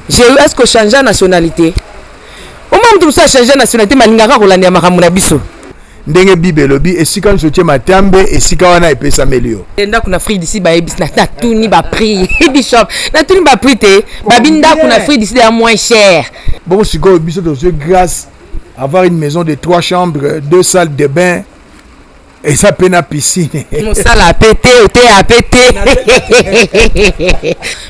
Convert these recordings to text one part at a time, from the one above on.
J'ai est-ce que changer nationalité? Oma mutu mosusu achange nationalité malingaka kolandela makambo na biso. Ndenge Bible elobi, esika nyonso otie matambe, esika wana epesameli yo. Ndako na Afrique du Sud bayebisi na natuni ba prix bishop, natuni ba prix te, babi ndako na Afrique du Sud ya moins cher. Bongo sikoyo biso tozwi grâce avoir une maison de trois chambres, deux salles de bain, eza mpe na piscine. Mosala pe te, oteya pe te.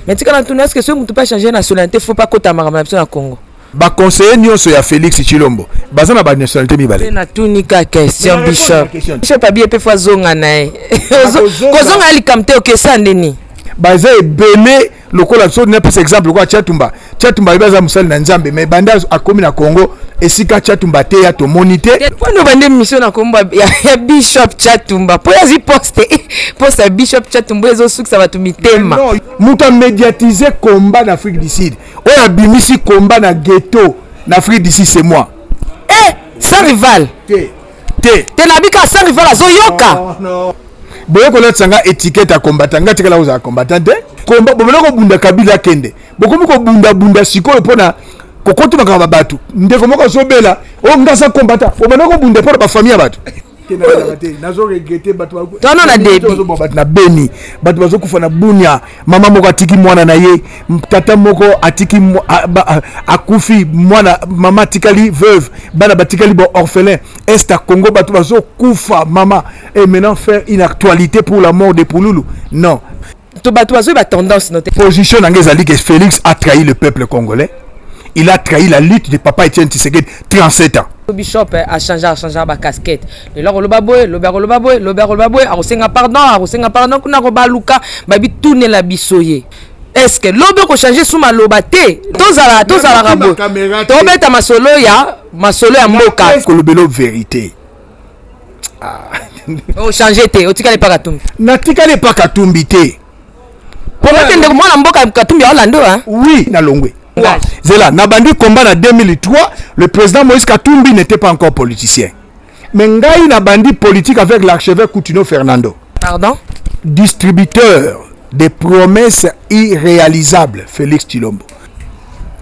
Mais tika natuni, est-ce que soki motu mpe achange nationalité faut pas kota makambo na biso na Congo? Ba conseillers nyonso ya Felix Tshilombo baza na ba nationalité mibale. Natuni ka question bishop. Bishop abiye pe fo azonga na ye. Kozonga ya likambo te okesa ndeni. Baza ebele lokola so napesa exemple lokola Tshatumba. Tshatumba ayebi aza mosali na Nzambe mais banda akomi na Congo esika Tshatumba ateya tomoni te. Pona obande mission na kombo ya Bishop Tshatumba po azwi poste poste ya Bishop Tshatumba ezosukisa bato mitema. Moto a médiatiser combat na Afrique du Sud. Oyo abimisi combat na ghetto na Afrique du Sud c'est moi. Eh, sans rival. Te. Te. Te na bika sans rival azoyoka. Non, non. Boye kolatisa nga étiquette ya combattant, nga tikala kozala combattant te. Combat bomela kobunda Kabila akende. Bokomi kobunda bunda sikoyo mpona kokoti makambo ya bato. Ndeko moko azobela, oh nga aza combattant. Obanda kobunda mpona ba famille ya bato. Nazo regretter bato tono na début bato na Beni, bato bazokufa na Bunia, mama moko atiki mwana na ye, tata moko atiki akufi mwana, mama atikali veuve, bana batikali ba orphelin. Est à Congo bato bazokufa mama, et maintenant faire une actualité pour la mort de Pululu, non. To bato bazwi ba tendance no te. Position na ngai ezali que Félix a trahi le peuple congolais. Il a trahi la lutte de papa Etienne Tshisekedi, 37 ans. Bishop a changé, a changé ba casquette. Lelo akoloba boye, lobi akoloba boye, lobi akoloba boye, akosenga pardon, akosenga pardon, kuna akobaluka, babi tunela biso ye. Est-ce que lobi okochange sous maloba te? Tozala, tozalaka boye. Tobeta masolo ya, masolo ya mboka. Kolobelo vérité. Ah. Ochange te, otikali pa Katumbi. Natikali pa Katumbi te. Pona te ndeko mwana mboka Katumbi ya Orlando, hein? Oui, na longwe. Zela, na bandi combat na 2003, le président Moïse Katumbi n'était pas encore politicien. Mais ngai na bandi politique avec l'archevêque Coutinho Fernando. Pardon? Distributeur des promesses irréalisables, Félix Tshilombo.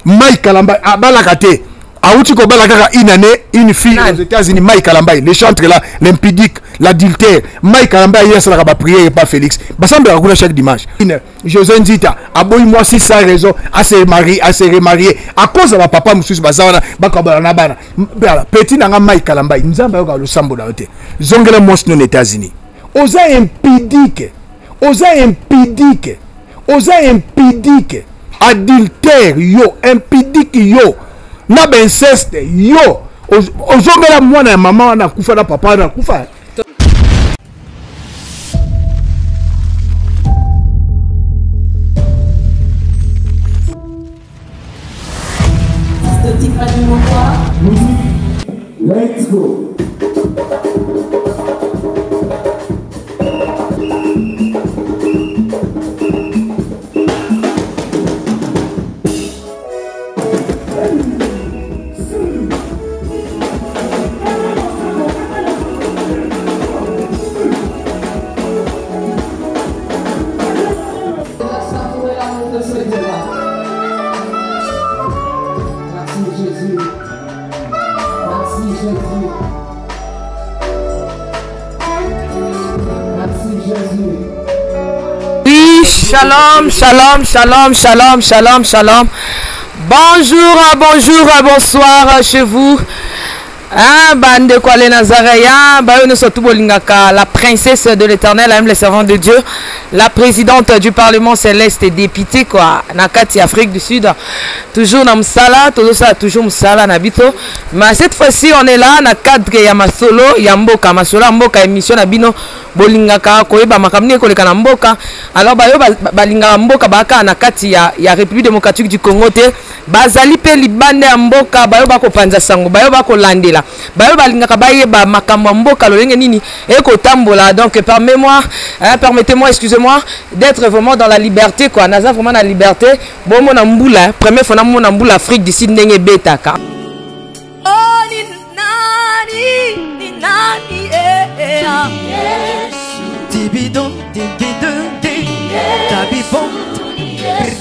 Mike Kalamba, abalaka te. Auti kobala kaka une année, une fille aux États-Unis, Mike Kalamba, le chantre là, l'impudique, l'adultère. Mike Kalamba, il y a ça la prière pas Félix. Basambela kuna chaque dimanche. Une José Nzita, aboyi moi si sans raison, à se marier, à se remarier. À cause de papa mususu bazawana, bakabala na bana. Petit nanga Mike Kalamba, nzamba yoka losambo na yote. Zongela mwasi no États-Unis. Oza impudique. Oza impudique. Oza impudique. Adultère yo, impudique yo. Na ba inceste yo. Ozongela mwana ya mama wana akufa na papa wana akufa. Let's go. Oui, shalom, shalom, shalom, shalom, shalom, shalom. Bonjour, bonjour, bonsoir chez vous. Hein, bande quoi les Nazaréens, bah, nous sommes bolingaka, la princesse de l'Éternel, même les servants de Dieu, la présidente du Parlement céleste et députée quoi, na kati Afrique du Sud, toujours na musala, toujours ça, toujours musala na bito. Mais cette fois-ci on est là na cadre ya masolo ya mboka, masolo ya mboka émission na bino bolingaka koyeba makambo nini ekoleka na mboka. Alors bayo balingaka mboka baka na kati ya République démocratique du Congo te, bazali pe libanda ya mboka, bayo bakopanza sango, bayo bakolandela, bayo balingaka bayeba makambo ya mboka lolenge nini ekotambola. Donc permettez-moi, hein, permettez-moi, excusez-moi d'être vraiment dans la liberté quoi. Naza vraiment na liberté. Bon mona mbula, première fois na mona mbula Afrique d'ici ndenge betaka. Oh, ni nani, ni nani, eh, eh, ah. Dibidon, dibidon, di, dabibon,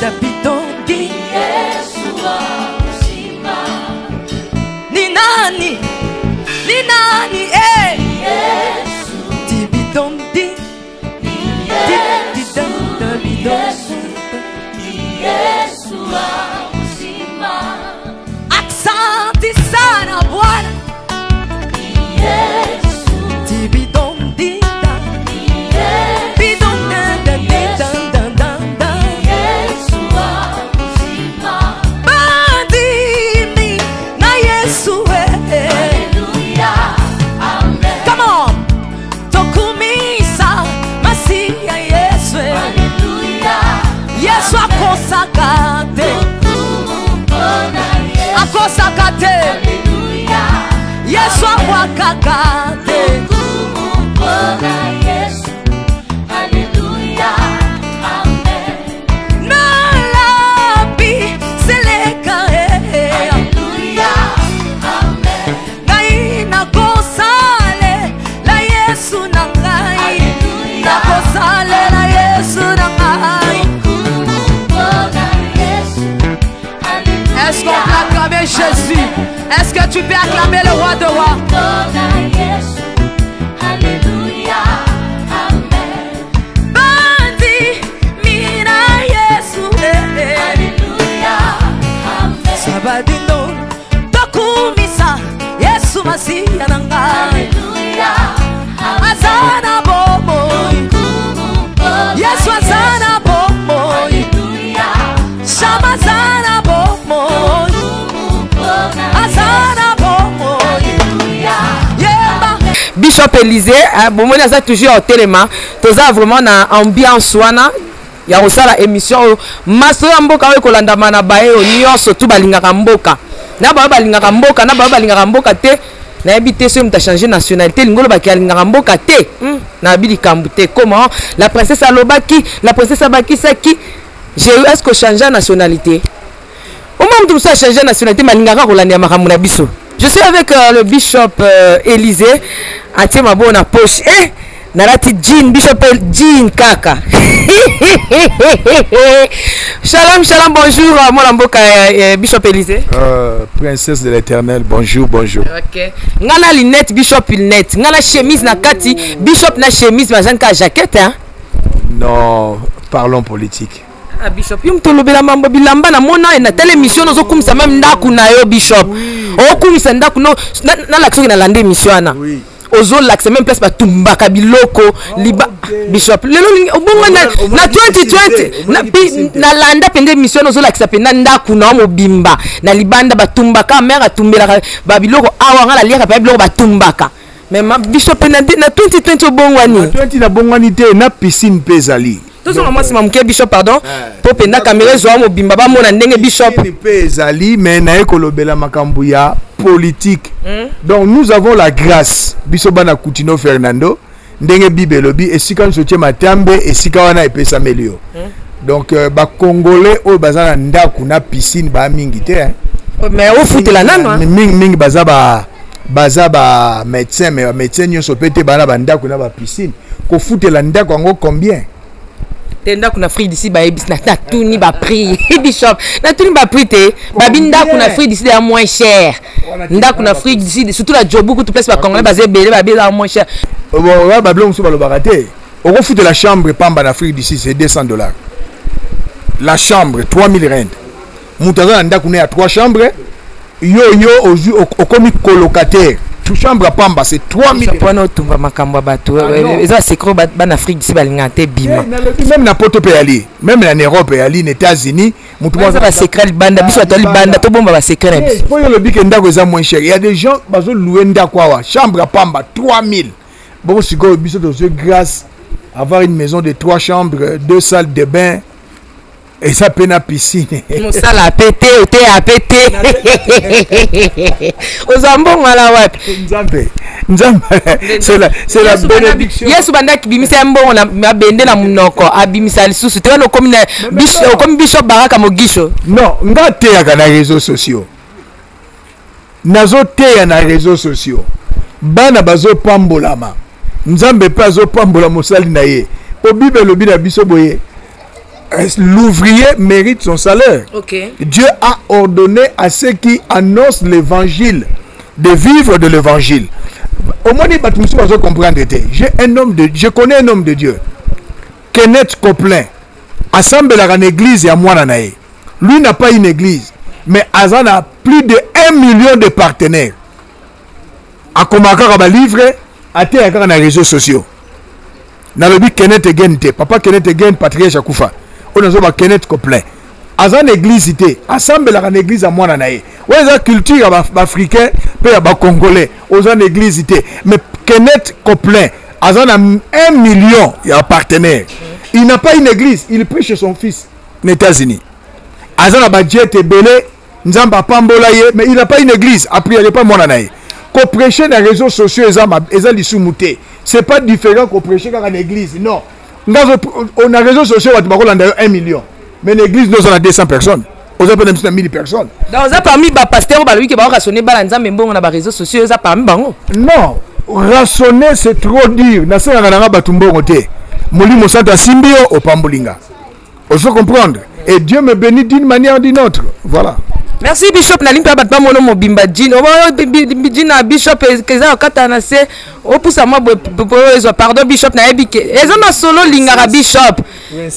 dabidon, di. Akosaka te. Yesu abwakaka te. Nalabi seleka eh. Ngai nakosalela Yesu na ngai. Nakosalela Yesu na ngai. Est-ce qu'on peut acclamer Jésus? Est-ce que tu peux acclamer le roi de rois? Bandi mina Yesu eh, eh. Sabadino tokumisa Yesu Masiya na ngai. Aza na bomoi. Yesu aza na bomoi. Shama aza na bomoi. Aza na bomoi. Yemba. Bishop Élysée, hein, bomoni aza toujours ya kotelema, toza vraiment na ambiance wana ya kosala émission oyo. Masolo ya mboka oyo ekolandama na baye oyo nyonso tu balingaka mboka, na bayo balingaka mboka, na bayo balingaka mboka te. Nayebi te soki moto achange nationalité elingi olobaki alingaka mboka te. Nayebi likambo te. Comment la princesse alobaki, la princesse abakisaki j'ai eu, est-ce que change nationalité? Au moins moto mosusu achange nationalité, mais alingaka kolandela makambo na biso. Je suis avec le bishop Élysée, atie maboko na poche. Nalati jean, bishop jean kaka. Shalom, shalom, bonjour, mwana mboka, bishop Élysée. Princesse de l'éternel, bonjour, bonjour. Ok. Nga na lunette, bishop lunette. Nga na chemise na kati, bishop na chemise, ma jeune ka jaquette, hein? Non, parlons politique. Ah, bishop, yo moto olobela mambo bilamba na mona ye na tele émission ozokumisa même ndako na yo, bishop. Oui. Okumisa ndako no, nalakisa soki nalanda émission wana. Oui. Ozolakisa même place batumbaka biloko, Oh, liba. ok. Bishop, lelo olingi obongo Omona- na omonaki 2020, piscine te, na omonaki pi- piscine te. nalanda mpenza émission wana, ozolakisa mpenza ndako na yo mobimba na libanda batumbaka, mare atumbelaka ba biloko awa, nga naliaka mpenza biloko batumbaka. Mais ma bishop, na 2020 obongwani. Na 20 nabongwani te, na piscine mpe ezali. Tozonga mwa nsima moke, bishop, pardon, Eh. po mpenza kamera ezwa mobimba bamona ndenge bishop. Piscine mpe ezali, mais naye kolobela makambo ya politique. Donc nous avons la grâce, biso bana Coutinho Fernando, ndenge Bible elobi, esika nyonso otie matambe, esika wana epesameli yo. Donc ba Congolais oyo baza na ndako na piscine baa mingi te, hein. Mais ofutela nano, hein? Mingi mingi baza ba médecin, mais ba médecin nyonso mpe te baa na bandako na bapiscine. Kofutela ndako yango combien? Te, ndako na Afrique d'ici bayebisi natuni baprix, bishop, natuni baprix te, babi ndako na Afrique d'ici ya moins cher. Ndako na Afrique d'ici, surtout na Joburg kutu, place bacongolais baza ebele, babi eza moins cher. Bon, wana babiloko mosusu balobaka te. Okofutela chambre pamba na Afrique d'ici, c'est 200 $ la chambre, 3000 rand. Moto aza na ndako ne ya 3 chambre, yo ozwi okomi colocataire, chambre ya pamba c'est 3000. Mpona otumba makambo ya bato. Ah, non. Eza basecret, bana Afrique d'ici balingaka te bima. Eh, nalobi même na poto mpe yali, même na Europe eyali, na États-Unis moto moko eza basecret libanda, biso bato ya libanda tobomba basecret na biso. Po yo olobi ke ndako eza moins cher, il y a des gens bazoloue ndako awa, chambre ya pamba 3000. Bongo sikoyo biso tozwi grâce avoir une maison de trois chambres, deux salles de bain, eza mpe na piscine. Mosala ape te, oteya ape te, ozwa mbongo ala wapi? Nzambe, Nzambe, c'est la Yesu banda- bénédiction. Yesu bandaki bimisa ya mbongo na mabende na monoko, abimisa lisusu te wana okomi na okomi bishop Baraka Mogisho. Non, nga teyaka na réseaux sociaux, nazoteya na réseaux sociaux, bana bazopambolama, Nzambe mpe azopambola mosali na ye, po Bible elobi na biso boye: l'ouvrier mérite son salaire. Dieu a ordonné à ceux qui annoncent l'évangile de vivre de l'évangile. Omoni bato mosusu bazocomprendre te. J'ai un homme de je connais un homme de Dieu, Kenneth Copeland, asambelaka na église ya mwana na ye. Lui n'a pas une église, mais aza na plus de 1 million de partenaires. Akomaka kaka balivre, ateya kaka na réseaux sociaux. Nalobi Kenneth Hagin te, papa Kenneth Hagin, patriarche akufa oyo. Nazoba Kenneth Copeland aza na église te, asambelaka na église ya mwana na ye. Oyo eza culture ya baafricain mpe ya bacongolais. Oza na église te, mais Kenneth Copeland aza na 1 million ya partenaire. Il n'a pas une église, il prie chez son fils na États-Unis. Aza na bajet ebele. Nzambe apambola ye, mais il n'a pas une église, apriere pas mwana na ye. Koprêche na réseaux sociaux eza, eza lisumu te. C'est pas différent koprêche kaka na église, non. Nga na réseaux sociaux bato bakolanda yo 1 million, mais na église nde oza na 200 personnes, oza mpe na biso na 1000 personnes. Donc oza parmi bapasteur oyo balobi ke baorasonne bana Nzambe mbongo na baréseaux sociaux, oza parmi bango? Non, raisonner, c'est trop dire. Nasengaka nanga bato mbongo te. Molimo Santo asimbi yo, opamboli nga, ozo comprendre, et Dieu me bénit d'une manière ou d'une autre, voilà. Merci bishop. Nalingi mpe bato bamono mobimba jean jean na bishop eza kokata na se, opusa mwa boye, ezwa. Pardon bishop, nayebi ke eza masolo olingaka. Bishop,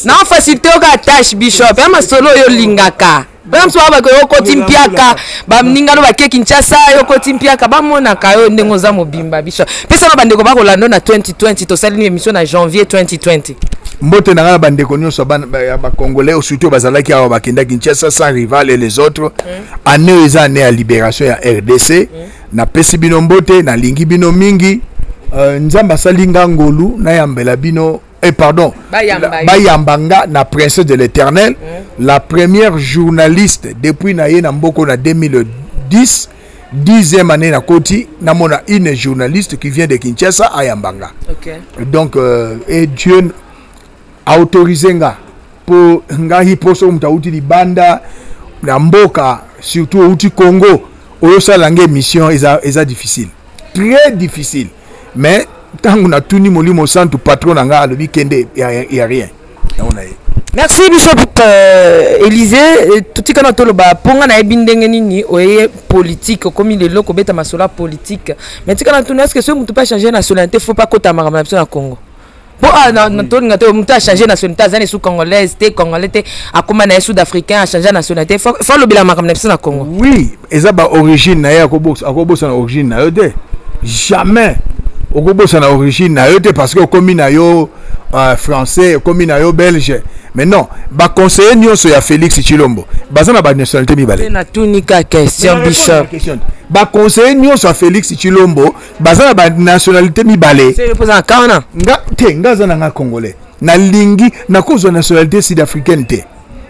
na facilité oka attache. Bishop, ya masolo oyo olingaka mpona mosu baka yo okoti mpiaka, baningano bake Kinshasa, yo okoti mpiaka, bamonaka yo ndenge oza mobimba. Bishop, pesa na bandeko bakolanda na 2020. Tosali ni émission na janvier 2020. Mbote na ngai na bandeko nyonso ya bacongolais, surtout bazalaki awa, bakenda Kinshasa, Sans Rival et les autres. Année oyo eza année ya libération ya RDC. Napesi bino mbote, nalingi bino mingi. Nzambe asali nga ngolu nayambela bino, eh, pardon, Bayamba yo. Bayamba nga na Princesse de l'Éternel, la première journaliste depuis na ye na mboko na 2010, 10e année nakoti, namona une journaliste qui vient de Kinshasa ayamba nga. Donc et Dieu a autorisé nga mpo ngai, mpo soki moto awuti libanda na mboka, surtout outi Congo, oyosala nga émission, eza difficile, très difficile. Mais ntango natuni Molimo Santu, patron na nga, alobi kende, ya rien, yango na ye. Merci bishop Élysée. Totikana toloba mpo nga nayebi ndenge nini oye politique, okomi lelo kobeta masolo ya politique. Mais tikana tuna, est ce que soki motu mpe achange nationalité, faut pas kota makambo na biso na Congo? Mpo tolinga te motu achange nationalité, aza na esu congolaise te, congolais te, akóma na ye sud africain, achange nationalité, faut alobela makambo na biso na Congo? Oui, eza baorigine na ye. Akobosana origine na yo te, jamais okobosana origine na yo te, parce que okomi na yo français, okomi na yo belge. Mais non, baconseiller nyonso ya Félix Tshilombo baza na banationalité mibale. Natuni ka question, bishop. Baconseiller nyonso ya Félix Tshilombo baza na banationalité mibale. Kana Nga te, nga aza na nga congolais, nalingi nakozwa nationalité sud africaine te.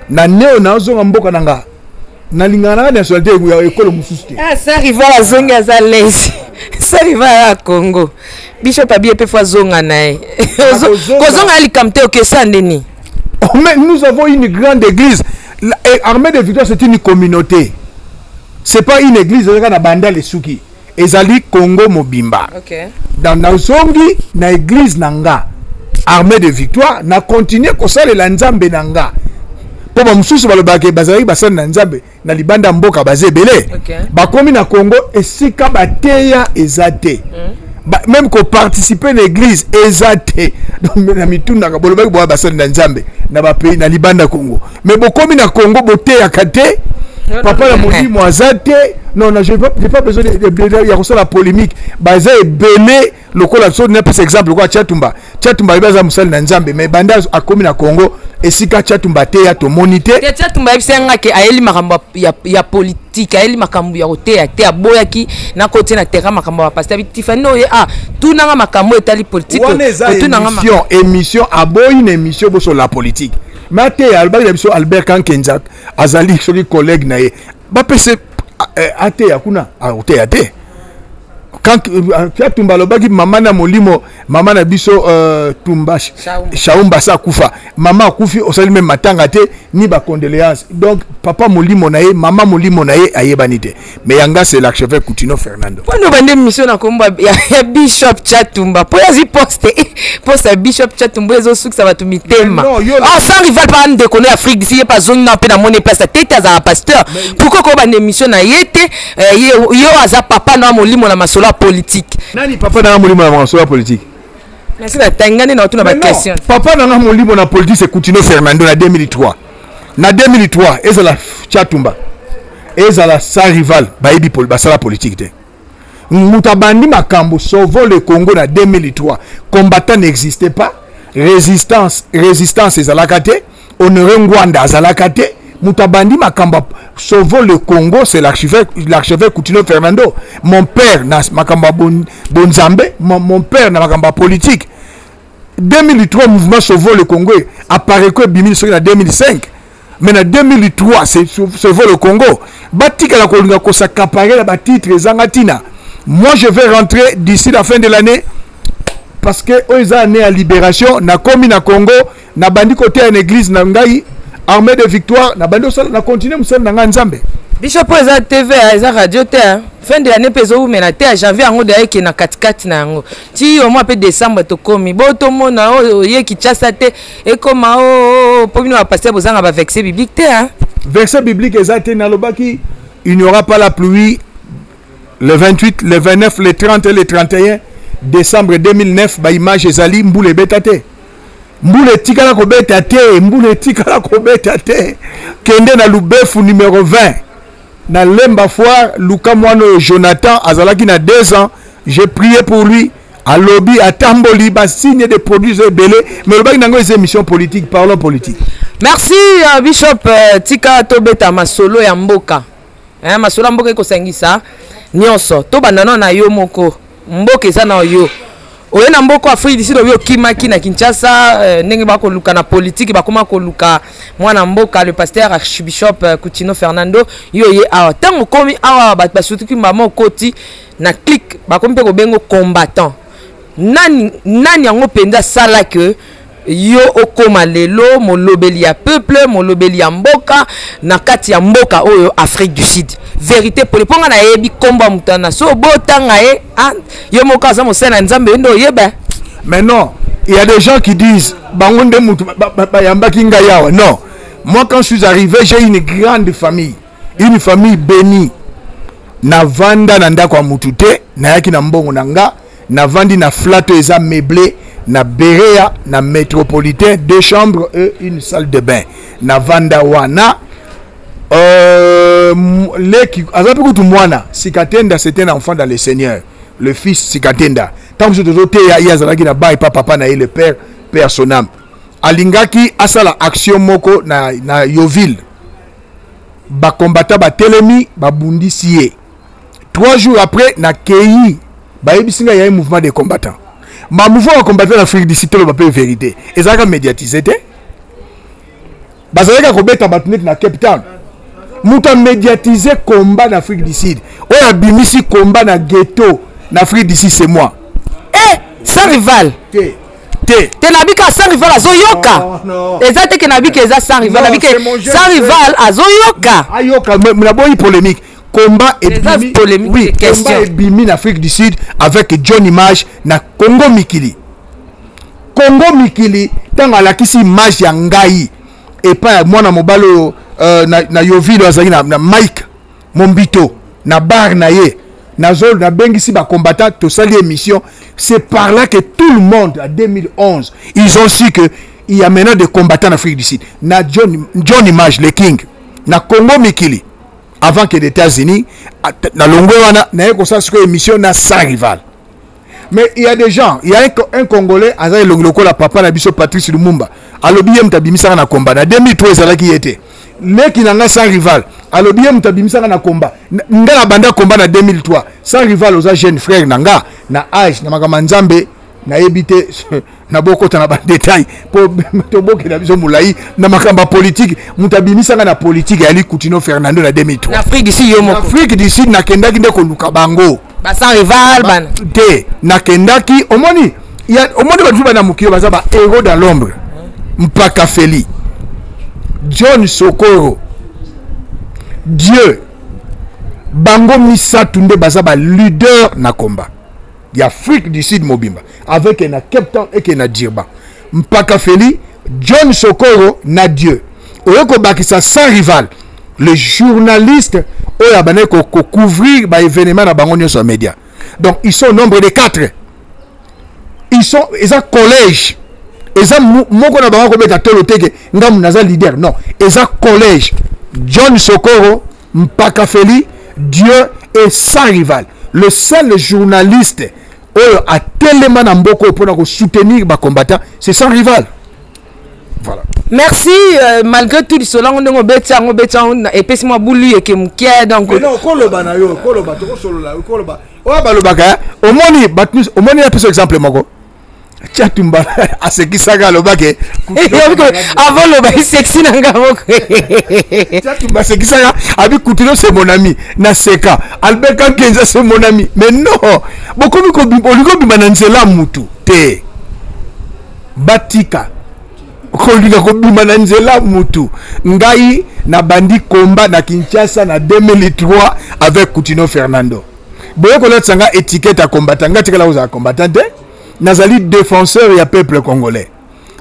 Na neo nazonga mboka na nga, nalingaka nanga nationalité ya ekolo mosusu te. Ah, Sans Rival azongi, aza lesi. Sans Rival ya Congo, bishop abie mpe faut azonga na ye. Kozonga ya likambo te, okesa ndeni. Oh, mais nous avons une grande église. Armée de Victoire, c'est une communauté, c'est pas une église ezalaka na Bandal esuki, ezali Congo mobimba. Donc nazongi na église na nga Armée de Victoire, na continue kosalela Nzambe na nga, mpo bamosusu balobaka bazalaki basali na Nzambe na libanda mboka, baza ebele. Bakomi na Congo, esika bateya eza te. Même koparticipe na église eza te. Donc na mitundaka, bolobaki boya basali na Nzambe na bapays na libanda Congo, mais bokomi na Congo, boteyaka te, papa na molimo aza te. Non, non, j'ai pas besoin ya kosala polémique. Baza ebele lokola so napesa exemple lokola Tshatumba. Tshatumba ayebi aza mosali na Nzambe, mais banda akomi na Congo, esika Tshatumba ateya tomoni te. Te, Tshatumba ayebisa nga ke ayeli makambo ya politique, ayeli makambo ya koteya te. Aboyaki nakotie na terrain makambo ya pasteur. Tifani oye, ah, tunanga makambo etali politique. Wana eza émission, émission aboyi na émission bosola politique, mais ateya. Alobaki na biso Albert Kankenza azali soki collègue na ye, bapesa ateya kuna, akoteya te. Tumba alobaki mama na molimo, mama na biso Tumba Shaumba asa akufa, mama akufi, osali même matanga te ni bacondoléance. Donc papa molimo na ye, mama molimo na ye ayebani te. Mais yanga, c'est l'archevêque Coutinho Fernando. Mpona obande mission na kombo ya bishop Tshatumba, mpo azwi poste ya bishop Tshatumba, ezosukisa bato mitema. Oh, Sans Rival mpa ndeko no ya Afrique d'ici, ye mpe azongi na mpe namoni place te te, azalaka pasteur. Pourquoi koyobanda émission na ye te? Ye oyo aza papa na molimo na masolo ya politique. Nani papa nanga molimo na masolo ya politique? Merci, natanga nde na otuna baquestion. Papa nanga molimo na politique, c'est Coutinho Fernando na 2003. Na 2003, ezala Tshatumba, ezala Sans Rival, bayebi basala politique te. Moto abandi makambo Sauvons le Congo na 2003, combattant n'existait pas, résistance ezalaka te, Honoré Ngwanda azalaka te. Moto abandi makambo Sauvons le Congo, c'est l'archevêque Coutinho Fernando, mon père na makambo ya bonzambe, mon père na makambo ya politique. 2003, mouvement Sauvons le Congo apareko ebimi soki na 2005. Mais na 2003, c'est vaut le Congo. Batikala kolinga kos'accaparer na batitre ezanga ntina. Moi, je vais rentrer d'ici la fin de l'année parce que oyo eza année ya libération. Nakomi na Congo, nabandi koteya na église na ngai, Armée de Victoire. Nabandi osala, na continue mosala na ngai Nzambe. Biso mpo eza TV, eza radio te. Fin de l'année mpe ezowumela te. Ya janvier yango deya eke na katikati na yango ti omwa mpe décembre tokomi bo tomona oyo oye Kinshasa te, ekoma o mpo bino bapasteur bozanga baverset biblique te, hein? Verset biblique eza te. Nalobaki il n'y aura pas la pluie le 28, le 29, le 30 et le 31 décembre 2009. Baimage ezali, mbula ebeta te, mbula etikala kobeta te, mbula etikala kobeta te. Kende na Lubefu numéro 20 na Lemba Foire, luka mwana oyo Jonathan, azalaki na 2 ans. J'ai prié pour lui, alobi atamboli. Basigne de produits ebele, mais olobaki nango eza émission politique, parlons politique. Merci, bishop. Tika tobeta masolo ya mboka, hein, masolo ya mboka ekosangisa nyonso. Tobanda nano na yo moko. Mboka eza na yo, oye na mboka Afrique du Sud, obi okimaki na Kinshasa, ndenge bakoluka na politike, bakoma koluka mwana mboka le pasteur archbishop Kutino Fernando. Yo ye awa, ntango okomi awa, bato basutuki mbama, okoti na clique, bakomi mpe kobengo combattant. Nani, nani yango mpenza asala ke yo okóma lelo molobeli ya peuple, molobeli ya mboka na kati ya mboka oyo Afrique du Sud? Vérité pole, mpo nga nayebi nkombo ya moto wana. So obotanga ye, ah, yo moko aza mosali na Nzambe, yo nde oyeba. Mais non, il y a des gens qui disent bango nde mutu bayambaki ngai awa. Non, moi, quand je suis arrivé, j'ai une grande famille, une famille bénie. Navanda na ndako ya mutu te, nayaki na mbongo na nga. Navandi na flat oyo eza meublé na Berea na Métropolitain, deux chambres et une salle de bain. Navanda wana. Leki aza mpe kutu mwana Sikatenda, c'est un enfant dans le Seigneur, le fils Sikatenda. Ntango biso tozoteya, ye azalaki na ba epa papa na ye, le père, père son âme. Alingaki asala action moko na Yoville, bakombata batelemi, babundisi ye. 3 jours après, nakei, bayebisi ngai yaye mouvement des combattants. Ma mouvement ya combattant na Afrique du Sud, toloba mpe vérité, ezalaka médiatise te. Bazalaki kobeta bato neti na Cape Town. Moto amédiatise combat na Afrique du Sud, oyo abimisi combat na ghetto na Afrique du Sud, c'est moi. Eh, Sans Rival. Te, te. Te, nabika Sans Rival azoyoka. Eza te ke nabika eza Sans Rival, nabika Sans Rival azoyoka. Ayoka, naboyi polémique. Combat ebimi, polémique. Oui, combat ebimi na Afrique du Sud avec John Image na Congo Mikili. Congo Mikili, ntango alakisi image ya ngai epai ya mwana mobali oyo na Yovilo, azalaki na Mike Mombito na bar na ye, nazo nabengisi bacombattant, tosali émission. C'est par là que tout le monde, en 2011, ils ont su que il y a maintenant des combattants en Afrique du Sud. Na John Image le King na Congo Mikili, avant que les États-Unis na longwe wana, naye kosala sikoyo émission na Sans Rival. Mais il y a des gens, il y a un Congolais aza elongi lokola papa na biso Patrice Lumumba, alobi ye moto abimisaka na combat na 2003. Ezalaki ye te. Leki na nga Sans Rival alobi ye moto abimisaka na combat. Nga na banda combat na 2003. Sans Rival oza jeune frère na nga na age, na makambo ya Nzambe nayebi te, nabokota na badetail mpo tobokela biso molai na makambo ya politike. Moto abimisanga na politike yali Kutino Fernando na 2003. Na Afrique du Sud, yo moko? Afrique du Sud, nakendaki nde koluka bango. Ba Sans Rival bana? Te, nakendaki. Omoni, omoni bato bana mokili baza ba héros dans l'ombre: Mpaka Feli, John Sokoro, Dieu. Bango misato nde baza ba leader na combat ya Afrique du Sud mobimba, avec na Cape Town eke na Durban. Mpaka Feli, John Sokoro na Dieu, oyo kobakisa Sans Rival, le journaliste oyo abandaki kocouvrir baévénement na bango nyonso ya média. Donc ils sont au nombre de quatre. Ils sont, eza collège, eza moko na bango kobeta tolo teke ngambu naza leader. Non, eza collège: John Sokoro, Mpaka Feli, Dieu et Sans Rival, le seul journaliste oyo atelema na mboka oyo mpona kosoutenir bacombattant, c'est Sans Rival. Voilà. Merci. Malgré tout, lisolo yango, ndenge obeti yango, obeti yango, epesi mwa bulu eke moke, donc Mais non, koloba na yo, koloba, tokosolola, koloba oyo balobaka. Omoni bato nyonso, omoni, napesa exemple moko. Tshatumba asekisaka, alobake avant loba sexy na nga moko. Tshatumba asekisaka, abi Kutino c'est mon ami, naseka. Albert Kankenza c'est mon ami. Mais non, bokomi olingi obima na nzela mutu te. Batika kolinga kobima na nzela mutu. Ngai nabandi komba na Kinshasa na 2003 avec Kutino Fernando. Boye kolatisa nga étiquette ya combattant, nga tikala kozala combattant te, nazali défenseur ya peuple congolais.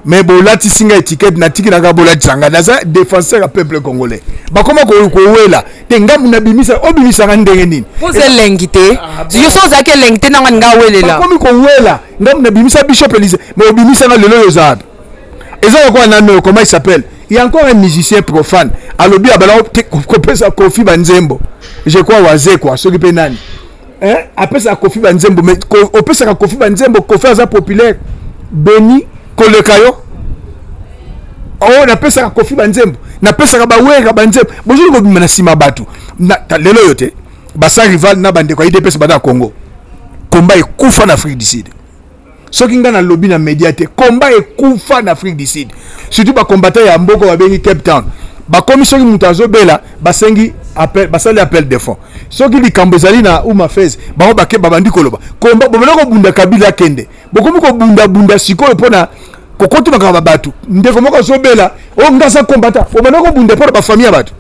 Mais bolatisi nga étiquette, natiki nanga bolatisa nga, naza défenseur ya peuple congolais. Bakoma kowela te, ngambu nabimisa, obimisaka ndenge nini? Poza elengi te, yo so ozalaki elengi te nanga ninga awelela. Bakomi kowela, ngambu nabimisa Bishop Elise, mais obimisanga lelo oyo oza wapi? Eza lokola nano, comment il s'appelle, il y a encore un musicien profane, alobi abala kopesa Kofi banzembo, je crois Wazekwa, soki mpe nani, hein? Apesaka Kofi banzembo, mais opesaka Kofi banzembo, Kofi aza populaire beni koleka yo. Oyo napesaka Kofi banzembo, napesaka bawera banzembo, bozoli kobima na nsima bato. Lelo oyo te, basa rival na bandeko ya UDPS bada Congo, komba ekufa na Afrique du Sud. Soki ngai nalobi na media te, komba ekufa na Afrique du Sud, surtout bacombattant ya mboka babengi Cape Town. Bakomi soki moto azobela, basengi appel, basali appel de fonds. Soki likambo ezali na uma fez, bango bake babandi koloba komba. Bobanda kobunda Kabila akende, bokomi kobundabunda sikoyo mpona kokoti makambo ya bato. Ndeko moko azobela, oyo nga aza kombata, obanda kobunda mpona bafamille ya bato.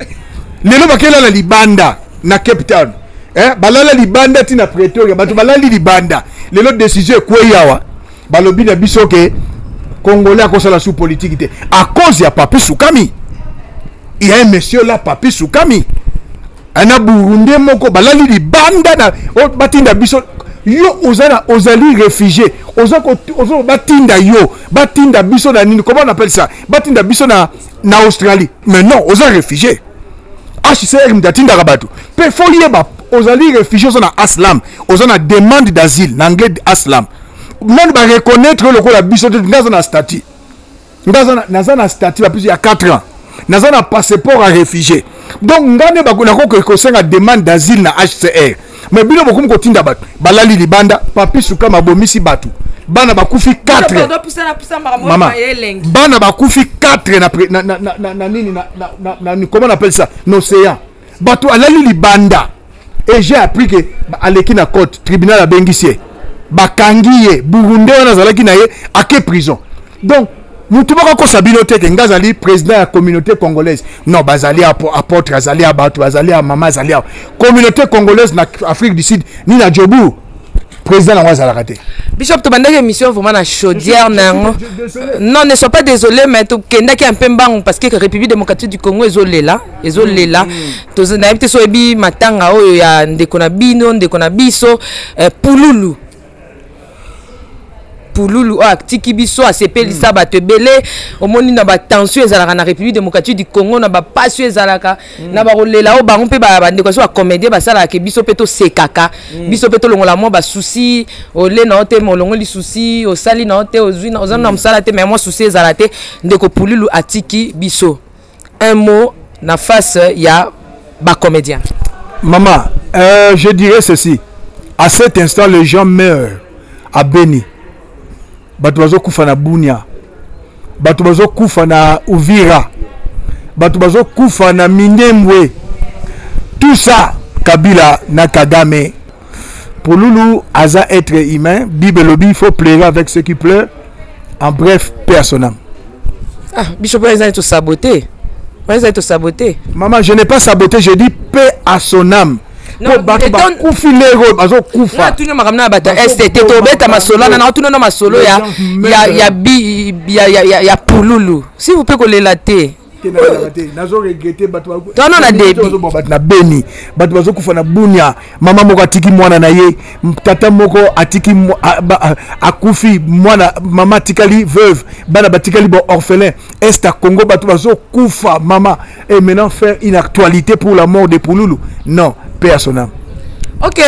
Lelo bakelala libanda na Cape Town, eh, balala libanda ti na Pretoria, bato balali libanda. Lelo décision ekwei awa, balobi na biso ke Congolais akosala sous politique te à cause ya Papi Sukami. Il y a un monsieur là, Papi Sukami, ana Burundais moko, balali libanda na oh, batinda biso. Yo oza na, ozali réfugié, oza oza batinda yo, batinda biso na nini, comment on appelle ça, batinda biso na Australie. Mais non, oza réfugié, HCR mutu atindaka bato mpe fo yeba ozali réfugié, oza na asylum, oza na demande d'asile, na anglais asylum. Nani bareconnaître yo lokola biso te. Nga aza na statut, nga naza na statut ba plus ya 4 ans, naza na passeport ya réfugié. Donc nga nde nakoki kosenga demande d'asile na HCR, mais bino bokomi kotinda bato balali libanda. Papi Sukama abomisi bato, bana bakufi 4, mama, bana bakufi 4 na nini, na comment on appelle ça, na océan, bato alali libanda. Et j'ai appris que aleki na côte, tribunal abengisi ye, bakangi ye. Burundais wana azalaki na ye ake prison. Donc mutu moko akosa bino te ke nga azali président ya communauté congolaise. Non, bazali apôtre, azali ya bato, bazali ya mama, azali ya communauté congolaise na Afrique du Sud ni na Jobourg, président nango azalaka te. Bishop, tobandaki émission vraiment na chaudière na yango. Non, ne sois pas désolé, mais tokendaki un peu mbangu parce que République démocratique du Congo ezolela, ezolela. Nayebi te so oyebi matanga oyo ya ndeko na bino, ndeko na biso, Pululu. Pululu oyo atiki biso, asepelisa bato ebele. Omoni na batension ezalaka na République démocratique du Congo, na bapasi oyo ezalaka na bakolela oyo bango mpe bandeko so bacomédien basalaka, biso mpe tosekaka, biso mpe tolongola mwa basusi. Ole na yo te, ma olongoli susi, osali na yo te, ozwi oza na mosala te, mais mwa susi ezala te. Ndeko Pululu atiki biso, un mot na face ya bacomédien. Maman, je dirais ceci. À cet instant, les gens meurent à Beni. Bato bazokufa na Bunia. Bato bazokufa na Uvira. Bato bazokufa na Minembwe. Tout ça, Kabila na Kagame. Pululu aza être humain. Bible elobi, il faut pleurer avec ceux qui pleurent. En bref, paix à son âme. Ah, Bishop, eza tosabote, eza tosabote. Maman, je n'ai pas saboté, je dis paix à son âme. Po bato bakufi lero, bazokufa. Natuni makambo na bato ya est te, tobeta masolo wana. Naotuna na masolo ya Pululu. S'il vous plaît, kolela te. Nazo regretter bato. Tono na débit. Bato na Beni, bato bazokufa na Bunia. Mama moko atiki mwana na ye, tata moko atiki, akufi mwana, mama atikali veuve, bana batikali bo orphelin. Est ya Congo, bato bazokufa, mama. Et maintenant faire une actualité pour la mort de Pululu, non, paix à son âme. Ok,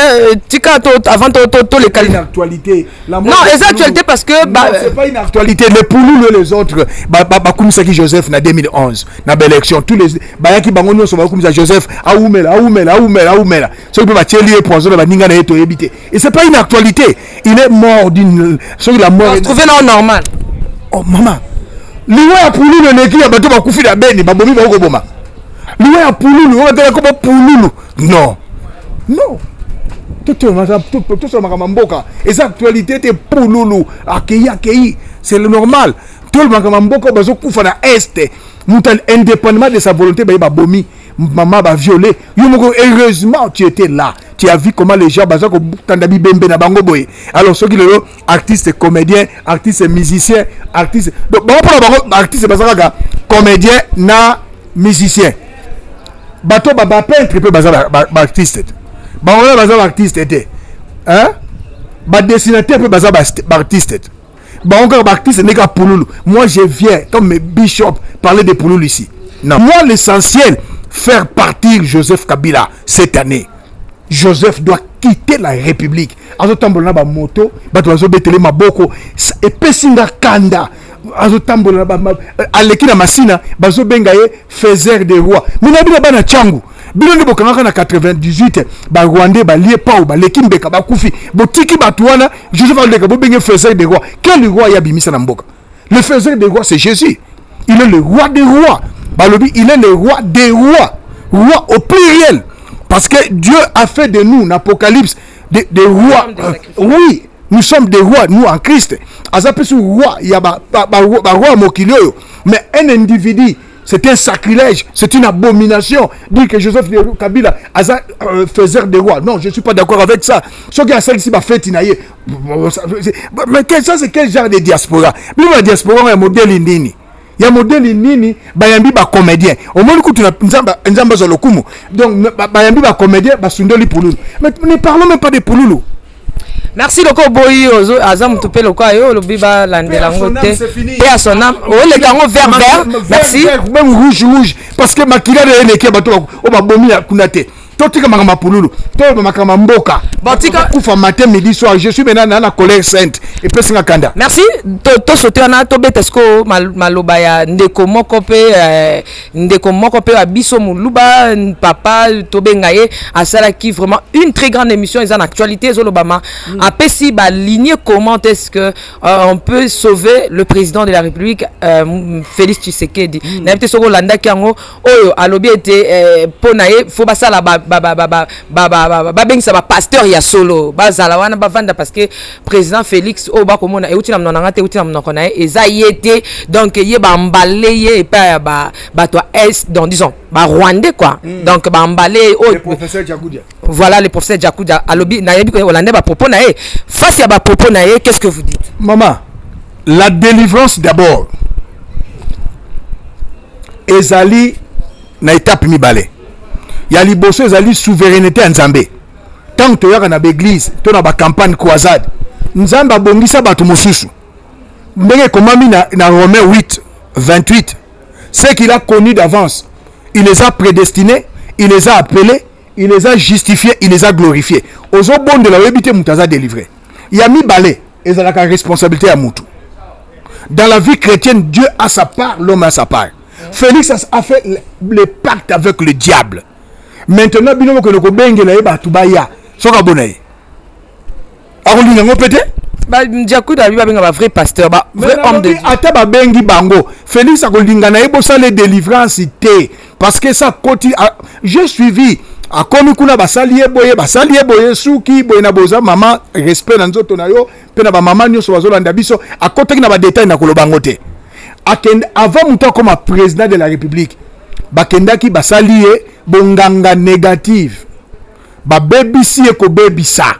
tika to avant to to to les une actualité. La non, les actualités parce que bah, c'est pas une actualité. Les Pouloulou et les autres, bah bah bah kumisaki Joseph na 2011 na élection tous les bayaki bango nyonso ba kumisa Joseph aumela aumela aumela aumela. Soki pe batieli ye poison na baninga na ye toyebi te. Et c'est pas une actualité. Il est mort d'une soki la mort. On trouvé non normal. Oh maman. Liwa ya Pululu eleki ya bato bakufi na Beni babomi bango koboma. Liwa ya Pululu, oyo batala kobo Pululu. Non. Non. Tosala makambo ya mboka eza actualité te. Pululu akei akei, c'est le normal. Toloba makambo ya mboka, bazokufa na Est, moto indépendamment de sa volonté baye babomi mama, baviolé yo moko. Heureusement tu étais là, tu as vu comment les gens baza kotanda bibembe na bango boye. Alors soki lelo artiste comédien, artiste musicien, artiste, donc bango, mpona bango artiste baza kaka comédien na musicien. Bato bapeintre mpe baza baartiste te, bango wana baza baartiste te, badessinateur mpe baza baartiste te, bango kaka baartiste ndenge Pululu. Moi, je viens comme bishop parler de Pululu ici? Non. Moi, l'essentiel, faire partir Joseph Kabila cette année. Joseph doit quitter la République. Azotambola na bamoto, bato bazobetele maboko, epesi nga kanda. Azotambola, aleki na Masina, bazobenga ye faiseur de roi. Mina bino bana Tshangu, bino nde bokangaka na 98 Barwandais, balie pao, baleki mbeka, bakufi, botiki bato wana. Joseph aleka, bobenge faiseur de roi. Quel roi ya bimisa na mboka? Le faiseur de roi, c'est Jésus. Il est le roi des rois. Balobi il est le roi des rois, roi au pluriel, parce que Dieu a fait de nous, l'Apocalypse, des rois. Oui, nous sommes des rois, nous, en Christ. Aza mpe roi ya baroi mokili oyo. Mais un individu, c'est un sacrilège, c'est une abomination. Dire que Joseph Kabila aza faiseur des rois. Non, je ne suis pas d'accord avec ça. Ce qui a celle-ci va fait, mais ça, c'est quel genre de diaspora? Bino diaspora ya modèle nini? Ya modèle nini? Bayambi ba comédien. Omoni kutu na Nzamba, Nzamba za lokumu. Donc bayambi ba comédien, basundoli Pululu. Mais ne parlons même pas de Pululu. Merci. Loko boyi aza motu mpe lokola yo olobi balandela yango te mpe ya son âme, oleka yango vert vert. Merci. Même rouge rouge, parce que makila na ye eleki bato oyo babomi kuna te. Totika makambo ya Pululu, toyeba makambo ya mboka. Kufa matin, midi, soir. Je suis maintenant na la colère sainte, epesinga kanda. Merci. Tosote wana, tobeta sikoyo maloba ya ndeko moko mpe ndeko moko mpe ya biso moluba, papa tobenga ye, asalaki vraiment une très grande émission. Eza na actualité, ezolobama. Apesi baligne comment est-ce que on peut sauver le président de la République, Félix Tshisekedi. Nayebi te soki olandaki yango. Oyo alobi ete mpo na ye fo basala, babengisa bapasteur ya solo, bazala wana, bavanda, parce que président Félix oyo bakomona euti na monoko na nga te, euti na monoko na ye, eza ye te. Donc ye bambale ye epai ya bato ya Est, donc disons Barwandais quoi. Donc bambale oyo. Voilà, le professeur Djakudia alobi. Nayebi olande bapropos na ye. Face ya bapropos na ye, qu'est-ce que vous dites? Maman, la délivrance d'abord ezali na étape mibale. Ya liboso ezali souveraineté ya Nzambe. Ntango toyaka na baeglise to na bacampagne croisade, Nzambe abongisa bato mosusu ndenge ekomami na Romain 8 28: ce qu'il a connu d'avance, il les a prédestinés, il les a appelés, il les a justifiés, il les a glorifiés. Ozobondela, oyebi te moto aza délivré. Ya mibale ezalaka responsabilité ya motu. Dans la vie chrétienne, Dieu a sa part, l'homme a sa part. Félix a fait le pacte avec le diable. Maintenant bino bokende kobengela ye bato baya, soki abona ye, akolinga yango mpe te. Djakuda abi babenga ba vrai pasteur, ba vrai homme de Dieu. Ata babengi bango, Félix akolinga na ye bosala délivrance te, parce que ça koti. J'ai suivi, akomi kuna, basali ye boye, basali ye boye, suki boye na boza. Mama, respect na nzoto na yo mpe na bamama nyonso bazolanda biso. Akotaki na badetail na koloba yango te. Akende avant moto akoma président de la République, bakendaki, basali ye bonganga négative, babebisi ye kobebisa.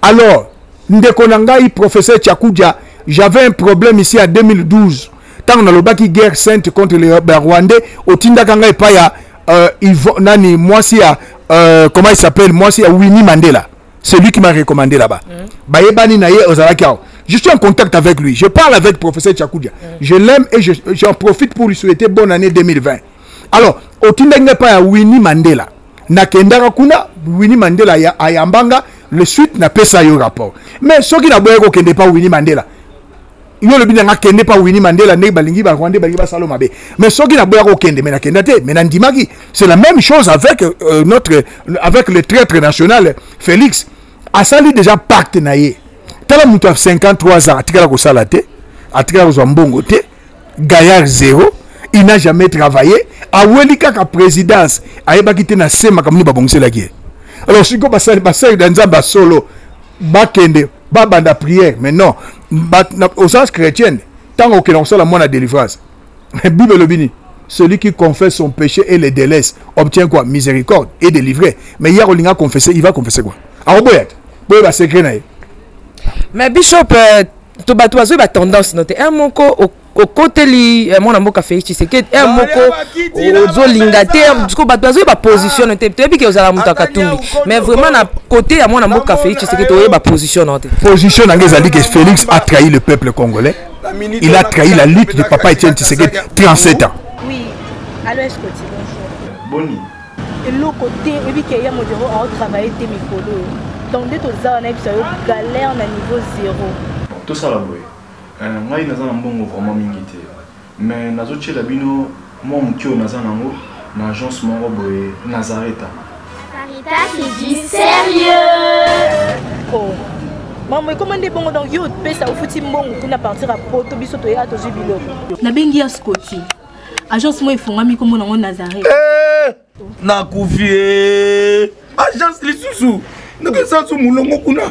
Alors ndeko na ngai professeur Tchakudia, j'avais un problème ici en 2012, ntango nalobaki guerre sainte contre les Barwandais. Otindaka ngai epai ya nani, mwasi ya comment il s'appelle, mwasi ya Winnie Mandela, c'est lui qui m'a recommandé là-bas. Bayebani na ye, ozalaki awa. Je suis en contact avec lui, je parle avec professeur Tchakudia. Je l'aime et j'en profite pour lui souhaiter bonne année 2020. Alors otindaki ngai epai ya Winnie Mandela, nakendaka kuna. Winnie Mandela ayamba nga, le suite napesa yo rapport. Mais soki naboyaki kokende pa Winnie Mandela, yo olobi na nga kende pa Winnie Mandela, ndenge balingi Barwandais balingi basala mabe. Mais soki naboyaki kokende, mais nakenda te, mais nandimaki. C'est la même chose avec notre avec le traître national Félix. Asali déjà pacte na ye. Tala, moto ya 53 ans, atikala kosala te, atikala kozwa mbongo te, gaillard zéro, il n'a jamais travaillé. Aweli kaka présidence, ayebaki te na se makambo nini babongiselaki ye. Alors sikoyo basali basali na Nzambe ya solo bakende babanda prière, mais non, oza chrétienne, ntango okende kosala mwana délivrance, Bible elobi nini? Celui qui confesse son péché et le délaisse obtient quoi? Miséricorde et délivré. Mais hier olinga confesser, il va confesser quoi? Akoboya te, boyeba secret na ye. Mais bishop, to bato bazoyeba tendance no te. Un moko okoteli mwana mboka Félix Tshisekedi, un moko ozolinga te. Siko bato bazoyeba position no te. Toyebi ke ozala moto ya Katumbi, mais vraiment na côté ya mwana mboka Félix Tshisekedi, toyeba position no te. Position na ngai ezali ke Félix a trahi le peuple congolais, il a trahi la lutte de papa Etienne Tshisekedi, 37 ans. Oui, allo Escoti, bonjour. Boni. Eloko te, oyebi ke ya modero aotravaille te mikolo oyo, donc nde toza wana, yebisa yo, galère na niveau zéro. Tosala boye. Ngai naza na mbongo vraiment mingi te, mais nazotiela bino mwa moke oyo naza nango na agence moko boye, Nazareta. Sarita, c'est du sérieux. Oh. Mambo ekoma nde bongo, donc yo opesa, ofuti mbongo kuna partir ya Poto, biso toya tozwi biloko. Nabengi ya Scoti, agence moko efungwami, nkombo nango Nazareth. Eh, nakufi e agence lisusu nakesa so molongo kuna.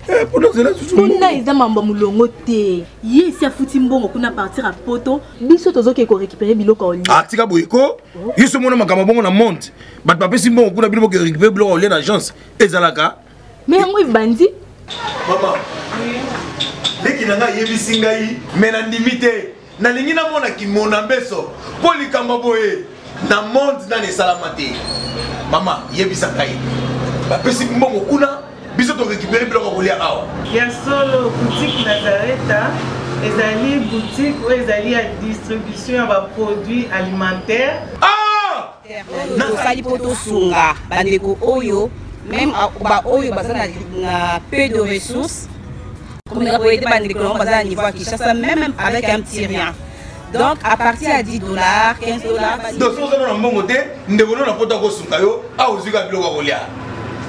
Eh, mpona ozela susu. Kuna eza mambo ya molongo te, ye esi afuti mbongo kuna partir ya Poto, biso tozoke korécupérer biloko ya olia. Ah, tika boye ko, yo so mona makambo bongo na monde, bato bapesi mbongo kuna, bino boke récupérer biloko ya olia na agence, ezalaka? Mais yango ebandi. Mama leki na ngai ayebisi ngai, me nandimi te, nalingi namona kimona mbeso mpo likambo boye na monde nani esalama te. Mama, yebisa ngai, bapesi mbongo kuna, biso torécupérer biloko ya kolia awa? Ya solo, boutique Nazareta ezali boutique oyo ezali ya distribution ya baproduit alimentaire. Ah! Tosali mpo tosunga bandeko oyo, même baoyo baza na peu de ressources, komeka koyede bandeko nango baza na niveau ya Kinshasa, même avec un petit rien, donc à partir ya 10 dollars, 15 dollars. Donc soki oza na mbongo te, ndeko no na Poto akosunga yo awa, ozwi kaka biloko ya kolia.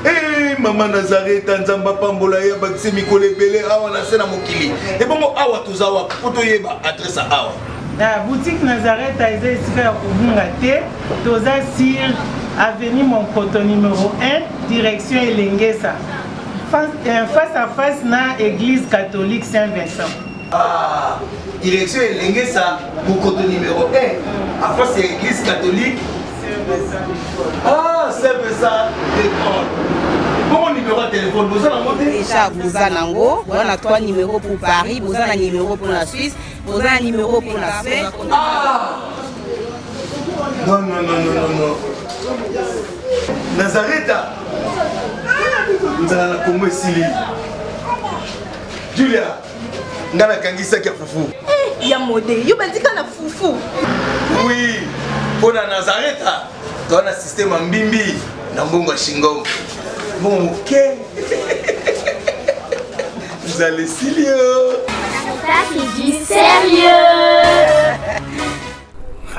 Eh, mama Nazareta, Nzambe apambola ye, abakisi mikolo ebele awa na se na mokili. Ebongo awa toza wapi mpo toyeba adresse ya awa? Na boutique Nazareta eza esika ya kobunga te. Toza sur avenue Monkoto numéro 1, direction Elengesa, face à face na église catholique Saint Vincent. Ah, direction Elengesa, Mokoto numéro 1, à face ya église catholique. Ah, Saint Vincent de Paul. Bongo numéro ya téléphone boza nango te? Déjà boza nango, boza na trois numéros pour Paris, boza na numéro pour la Suisse, boza na numéro pour la Spain. Ah! Non, non, non, non, non, non. Nazareta, nzala na Kongo esili. Julia, nga nakangisaki ya fufu. Eh, ya mode, yo bandika na fufu. Oui, mpo na Nazareta toza na système ya mbimbi na mbongo ya shingom, mbongo moke, nzala esili yo. Ça, c'est du sérieux.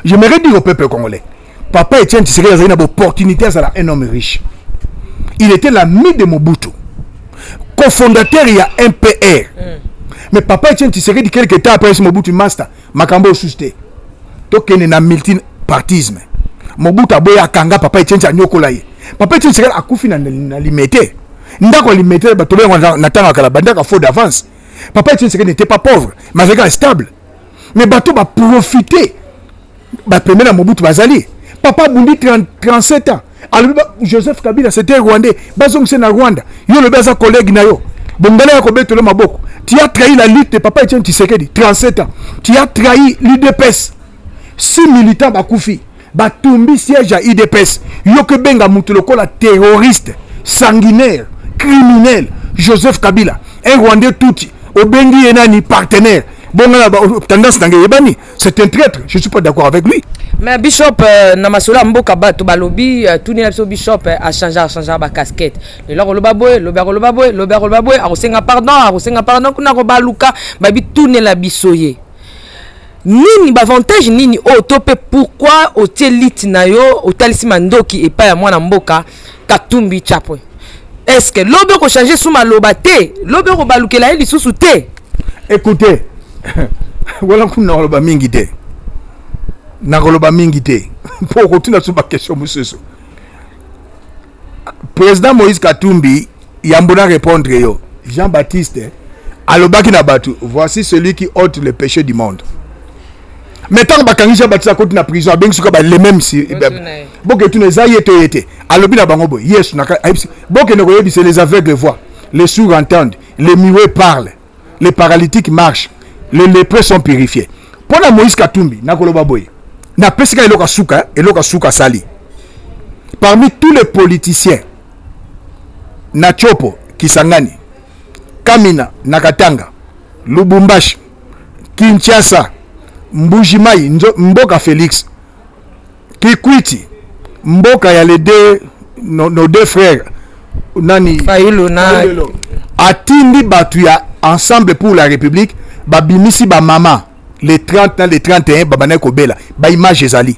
J'aimerais dire au peuple congolais, papa Etienne Tshisekedi azali na opportunité azala un homme riche. Il était l'ami de Mobutu, cofondateur ya MPR. Mais papa Etienne Tshisekedi, quelque temps après Mobutu, master makambo osusu te, tokende na multipartisme. Mobutu aboya, akanga papa Etienne, anyokola ye. Papa Etienne Tshisekedi akufi na Limete, ndako ya Limete, bato bengo na ntango ya kala bandako faux d'avance. Papa Etienne Tshisekedi n'était pas pauvre, mais azalaki stable. Mais bato baprofite bapembe na Mobutu bazali. Papa abundi 30, 37 ans, alobi Joseph Kabila c'était rwandais, bazongisa na Rwanda. Yo olobi aza collègue na yo, bongala ya kobetela maboko. Tu as trahi la lutte de papa Etienne Tshisekedi, 37 ans. Tu as trahi l'UDPS, six militants bakufi, batumbi siège ya UDPS. Yo kebenga mutu lokola terroriste sanguinaire, criminel, Joseph Kabila, un rwandais tutsi, obengi ye nani, partenaire. Bonga na tendance na ngai eyebani, c'est un traître, je suis pas d'accord avec lui. Mais bishop euh, na masolo ya mboka bato balobi euh, tunela biso bishop euh, achange achange ba casquette lelo akoloba boye lobi akoloba boye lobi akoloba boye akosenga pardon akosenga pardon kuna akobaluka babi tunela biso ye nini bavantage nini oyo to mpe pourquoi otie lite na yo otalisi mandoki epai ya mwana mboka katumbi chapwe est ce que lobi okochange su maloba te lobi okobalukela ye lisusu te? Écoutez, wana kuna nakoloba mingi te, nakoloba mingi te mpo okotuna so baquestion mosusu. Président Moïse Katumbi, yambo na répondre yo, Jean Baptiste alobaki na bato: "Voici celui qui ôte le péché du monde." Mais ntango bakangi Jean Baptiste, akoti na prison, abengi soka ba les mêmes si boke tuna eza ye to ye te. Alobi na bango boye: Yesu ayebisi bokende koyebisa: "Les aveugles voient, les sourds entendent, les muets parlent, les paralytiques marchent, les lépreux sont purifiés." Mpo na Moïse Katumbi, nakoloba boye, napesi ka eloko asuka, eloko asuka asali parmi tous les politiciens na Tshopo, Kisangani, Kamina na Katanga, Lubumbashi, Kinshasa, Mbujimai, mboka Félix, Kikwiti, mboka ya les deux, nos deux frères nani? Fayulu na Atindi bato ya Ensemble pour la République, babimisi bamama les 30 na les 31, babandaki kobela. Baimage ezali,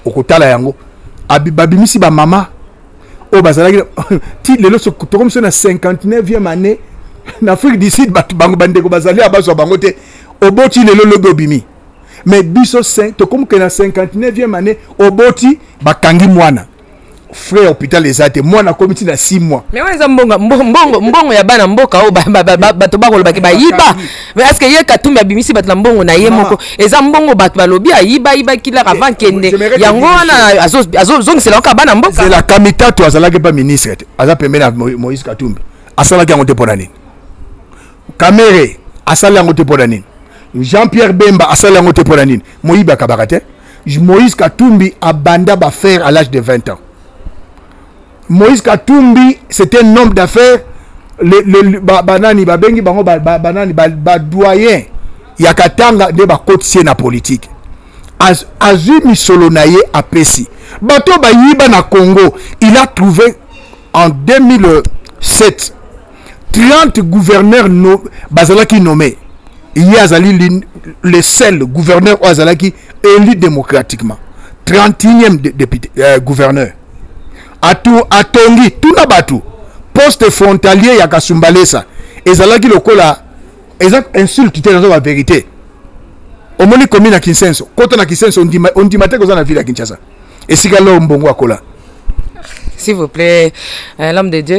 okotala yango. Babimisi bamama oyo bazalaki ti lelo. Tokomi so na 59e année na Afrique du Sud. Bato bango, bandeko bazali awa, bazwa bango te. Oboti lelo, lobi obimi. Mais biso tokomi ke na 59e année, oboti, bakangi mwana, frais hôpital eza te, mwana akomi ti na 6 mois. Mais wana eza mbongo ya bana mboka oyo bato bakolobaki bayiba. Mais est ce que ye Katumbi abimisi bato na mbongo na ye moko? Eza mbongo bato balobi ayiba, ayibaki laka avant kende, yango wana azongisela kaka bana mboka. Zela, Kamitatu azalaki mpa ministre te, aza pembeni ya Moïse Katumbi, asalaki yango te mpo na nini? Kamerhe asali yango te mpo na nini? Jean Pierre Bemba asali yango te mpo na nini? Moyibi akabaka te. Moïse Katumbi abanda baaffaires à l'âge de 20 ans. Moïse Katumbi, c'est un homme d'affaires. Banani babengi bango banani, badoyen ya Katanga nde bakotisi ye na politique. Azwi misolo na ye, apesi bato bayiba na Congo. Il a trouvé en 2007 30 gouverneurs no, bazalaki nommé. Ye azali le seul gouverneur oyo azalaki élu démocratiquement, 31e député, gouverneur. Atu, atongi tuna bato poste frontalier ya Kasumbalesa ezalaki lokola eza insulte te, nazo bavérité. Omoni komi na Kinsenso, kota na Kinsenso, ondima, ondima te koza na ville ya Kinshasa, esika lo mbongo akola. S'il vous plaît, l'homme de Dieu,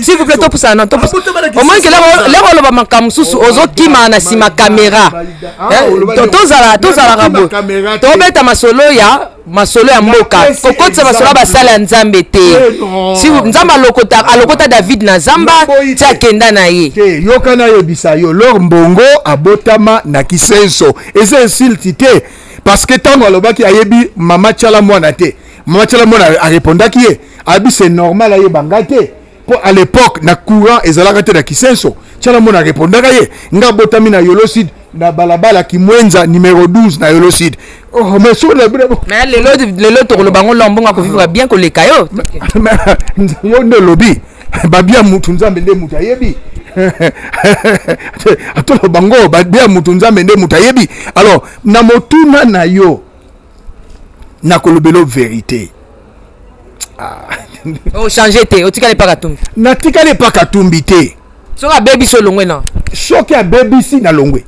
s'il vous plaît, topusana na omoni ke leko oloba makambo mosusu, ozokima na nsima caméra. Tozalaka boye, tobeta masolo ya mboka, kokotisa masolo ya basala ya Nzambe te. Nzambe alokota David na zamba ti akenda na ye. Te, yoka, nayebisa yo, Lor Mbongo abotama na Kisenso, eza insulte te, parce que ntango alobaki ayebi mama Tiala mwana te, mama Tiala mwana arépondaki ye, abi c'est normal ayeba nga te, mpo à l'époque na courant ezalaka te na Kisenso. Tiala mwana arépondaka ye: "Nga abotami na Yolo Sud, na balabala Kimwenza numéro 12 na Yolo Sud." Oh, mais soki Mais lelo, lelo tokoloba ngo, Lombongo akovivre bien koleka yo. Yo nde olobi babia mutu, Nzambe nde mutu ayebi. Atoloba ngo babia mutu, Nzambe nde mutu ayebi. Alors na motuna na yo, nakolobela vérité. Ochange te, otikali epa Katumbi? Natikali epa Katumbi te. Soki abebisi, olongwe na? Soki abebisi, nalongwe.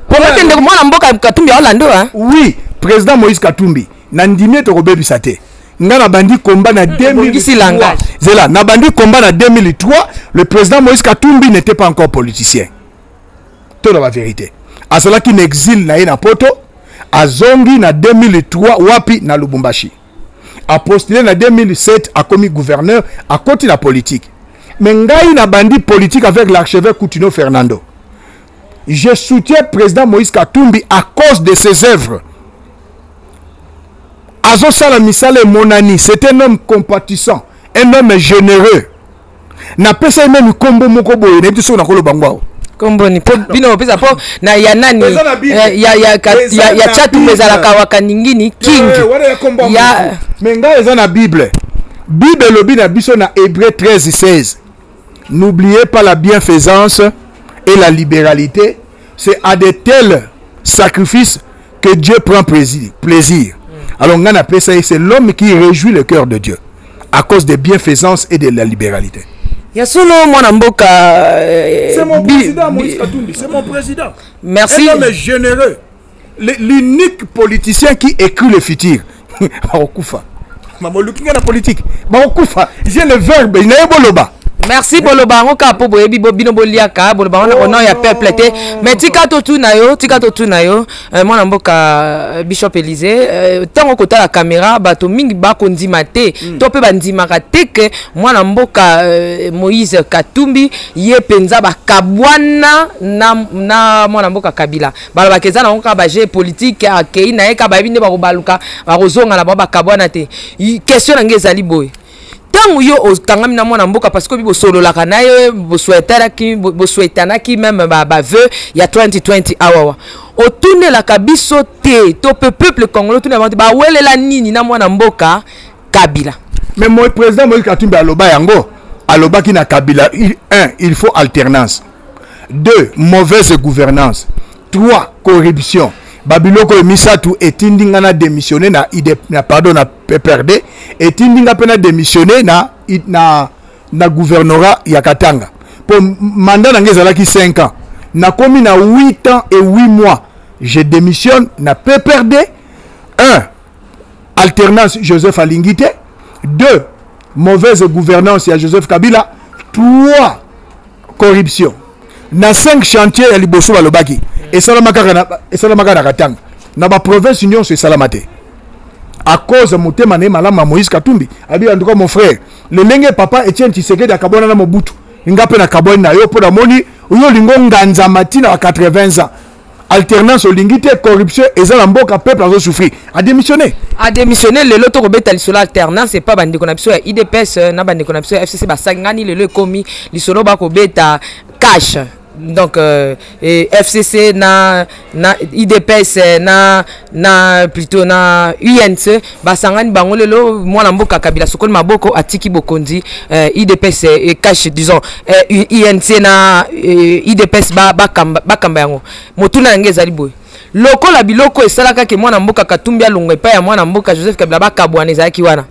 Pongo te, ndeko mwana mboka Katumbi aolanda oyo. Oui, président Moïse Katumbi, nandimi ete kobebisa te. Nga nabandi combat na 2003. Zela, nabandi combat na 2003, le président Moïse Katumbi n'était pas encore politicien. To na bavérité, azalaki na exil na ye na Poto. Azongi na 2003 wapi? Na Lubumbashi. Apostule na 2007, akomi gouverneur, akoti na politique. Mais ngai nabandi politique avec l'archevêque Coutinho Fernando. Je soutiens président Moïse Katumbi à cause de ses œuvres. Azosala misala emonani, c'est un homme compatissant, un homme généreux. Napesa ye même nkombo moko boye, nayebi te soki nakoloba ngo awa. Komboni mpo bino bopesa mpo na ya nani eh, ya, ya, ya, ya chatumba ezalaka wakaningini king eh, wana ya kombo ya mais ngai eza na bible. Bible elobi na biso na Hébreu 13 16: n'oubliez pas la bienfaisance et la libéralité, c'est à de tels sacrifices que Dieu prend plaisir, plaisir. Alors ngai napesa ye, c'est l'homme qui réjouit le cœur de Dieu à cause des bienfaisances et de la libéralité. Ya solo, mwana mboka. C'est mon président Moïse Katumbi, c'est mon président. Merci. Un homme généreux, l'unique politicien qui écrit le futur. Bakokufa, mama, oluki ngai na politique, bakokufa. J'ai le verbe, naye boloba. Merci. Boloba yango kaka mpo boyebi bino boliaka. Boloba wana au nom ya peuple te. Mais tika totuna yo, tika totuna yo, mwana mboka Bishop Élysée, ntango kotala caméra, bato mingi bakondima te to mpe bandimaka te ke mwana mboka Moïse Katumbi ye mpenza bakabwana na mwana mboka Kabila. Balobaka eza nango kaka bajeu politique, akei na ye kaka, bayebi nde bakobaluka, bakozonga na bango, bakabwana te. Question na ngai ezali boye: ntango yo okangami na mwana mboka, parce que obi bosololaka na ye, bosouhaitanaki même bavœux ya 2020 awawa, otunelaka biso te to mpe peuple congolais otunela bango te, bawelela nini na mwana mboka Kabila? Mais moi, président Moïse Katumbi aloba yango, alobaki na Kabila: un, il faut alternance; deux, mauvaise gouvernance; trois, corruption. Babiloko oyo misato etindi nga na démissionner na ID, na pardon, na PPRD, etindi nga mpe na démissionner na gouvernorat ya Katanga, mpo mandat na nga ezalaki 5 ans, nakomi na 8 ans et 8 mois, je démissionne na PPRD. 1, alternance, Joseph alingi te; 2, mauvaise gouvernance ya Joseph Kabila; 3, corruption. Na 5 chantier ya liboso balobaki esalama kaka na, esalama kaka na Katanga, na baprovince nyonso esalama te. À cause motema na ye malamu ya Moïse Katumbi abi: en tout cas, mon frère, lelenge papa Etienne Tshisekedi akabwana na Mobutu, nga mpe nakabwani na yo, mpo namoni oyo olingi onganzama ntina ba 80 ans, alternance olingi te, corruption eza na mboka, peuple azosouffrir. Adémissionné. Adémissionné. Lelo tokobeta lisolo alternance epa bandeko na biso ya UDPS na bandeko na biso ya FCC basangani. Lelo ekomi lisolo bakobeta cash, donc et FCC na UDPS na plutôt na UNC basangani bango. Lelo mwana mboka Kabila sokoli maboko, atiki bokonzi. UDPS et cash, disons UNC na UDPS bakamba bakamba yango. Motuna yango ezali boye: lokola biloko esalaka ke mwana mboka Katumbi alongwa epai ya mwana mboka Joseph Kabila, bakabwana ezalaki wana,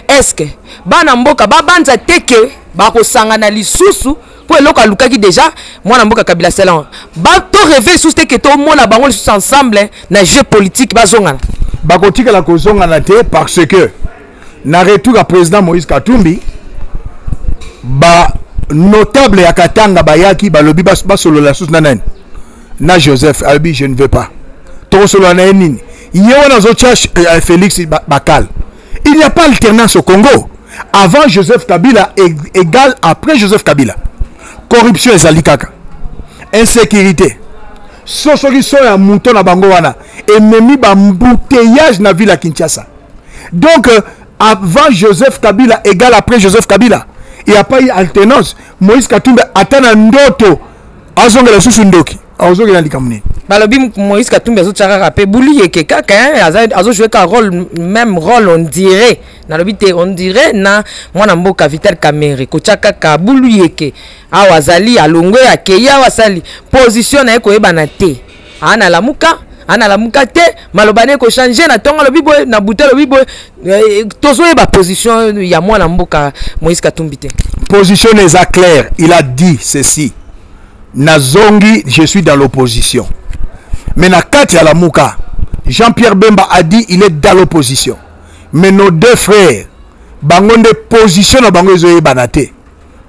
est-ce bana mboka babanza te ke bakosangana lisusu? Mpo eloko alukaki déjà mwana mboka Kabila asala wana, to rêve lisusu te ke tomona bango lisusu ensemble na jeu politique, bazongana? Bakotikala kozongana te, parce que na retour ya président Moïse Katumbi, banotable ya Katanga bayaki, balobi basolola susu na nani? Na Joseph. Alobi: je ne veux pas. Tokosolola na ye nini? Ye wana azotia Félix bakal. Il n'y a pas alternance au Congo. Avant Joseph Kabila égal après Joseph Kabila. Corruption ezali kaka, insécurité, so soki so ya moto na bango wana ememi baembouteillage na ville ya Kinshasa. Donc avant Joseph Kabila égal après Joseph Kabila, il n'y a pas eu alternance. Moïse Katumbi, ata na ndoto azongela lisusu ndoki, azongela likambo nini? Balobi Moïse Katumbi azotia kaka mpe bulu yeke kaka, azojoue kaka rôle, même rôle, on dirait, nalobi te, on dirait na mwana mboka Vital Kamerhe, kotia kaka bulu yeke. Awa azali, alongwe, akei awa, asali position na ye koyebana te. Aa na Lamuka, analamuka te, maloba ne ekochange na ntongo alobi boye, na butu alobi boye. Tozoyeba position ya mwana mboka Moïse Katumbi te. Position eza claire. Il a dit ceci: nazongi, je suis dans l'opposition, mais na kati ya Lamuka. Jean-Pierre Bemba a dit il est dans l'opposition, mais nos deux frères, bango nde position na bango ezoyebana te,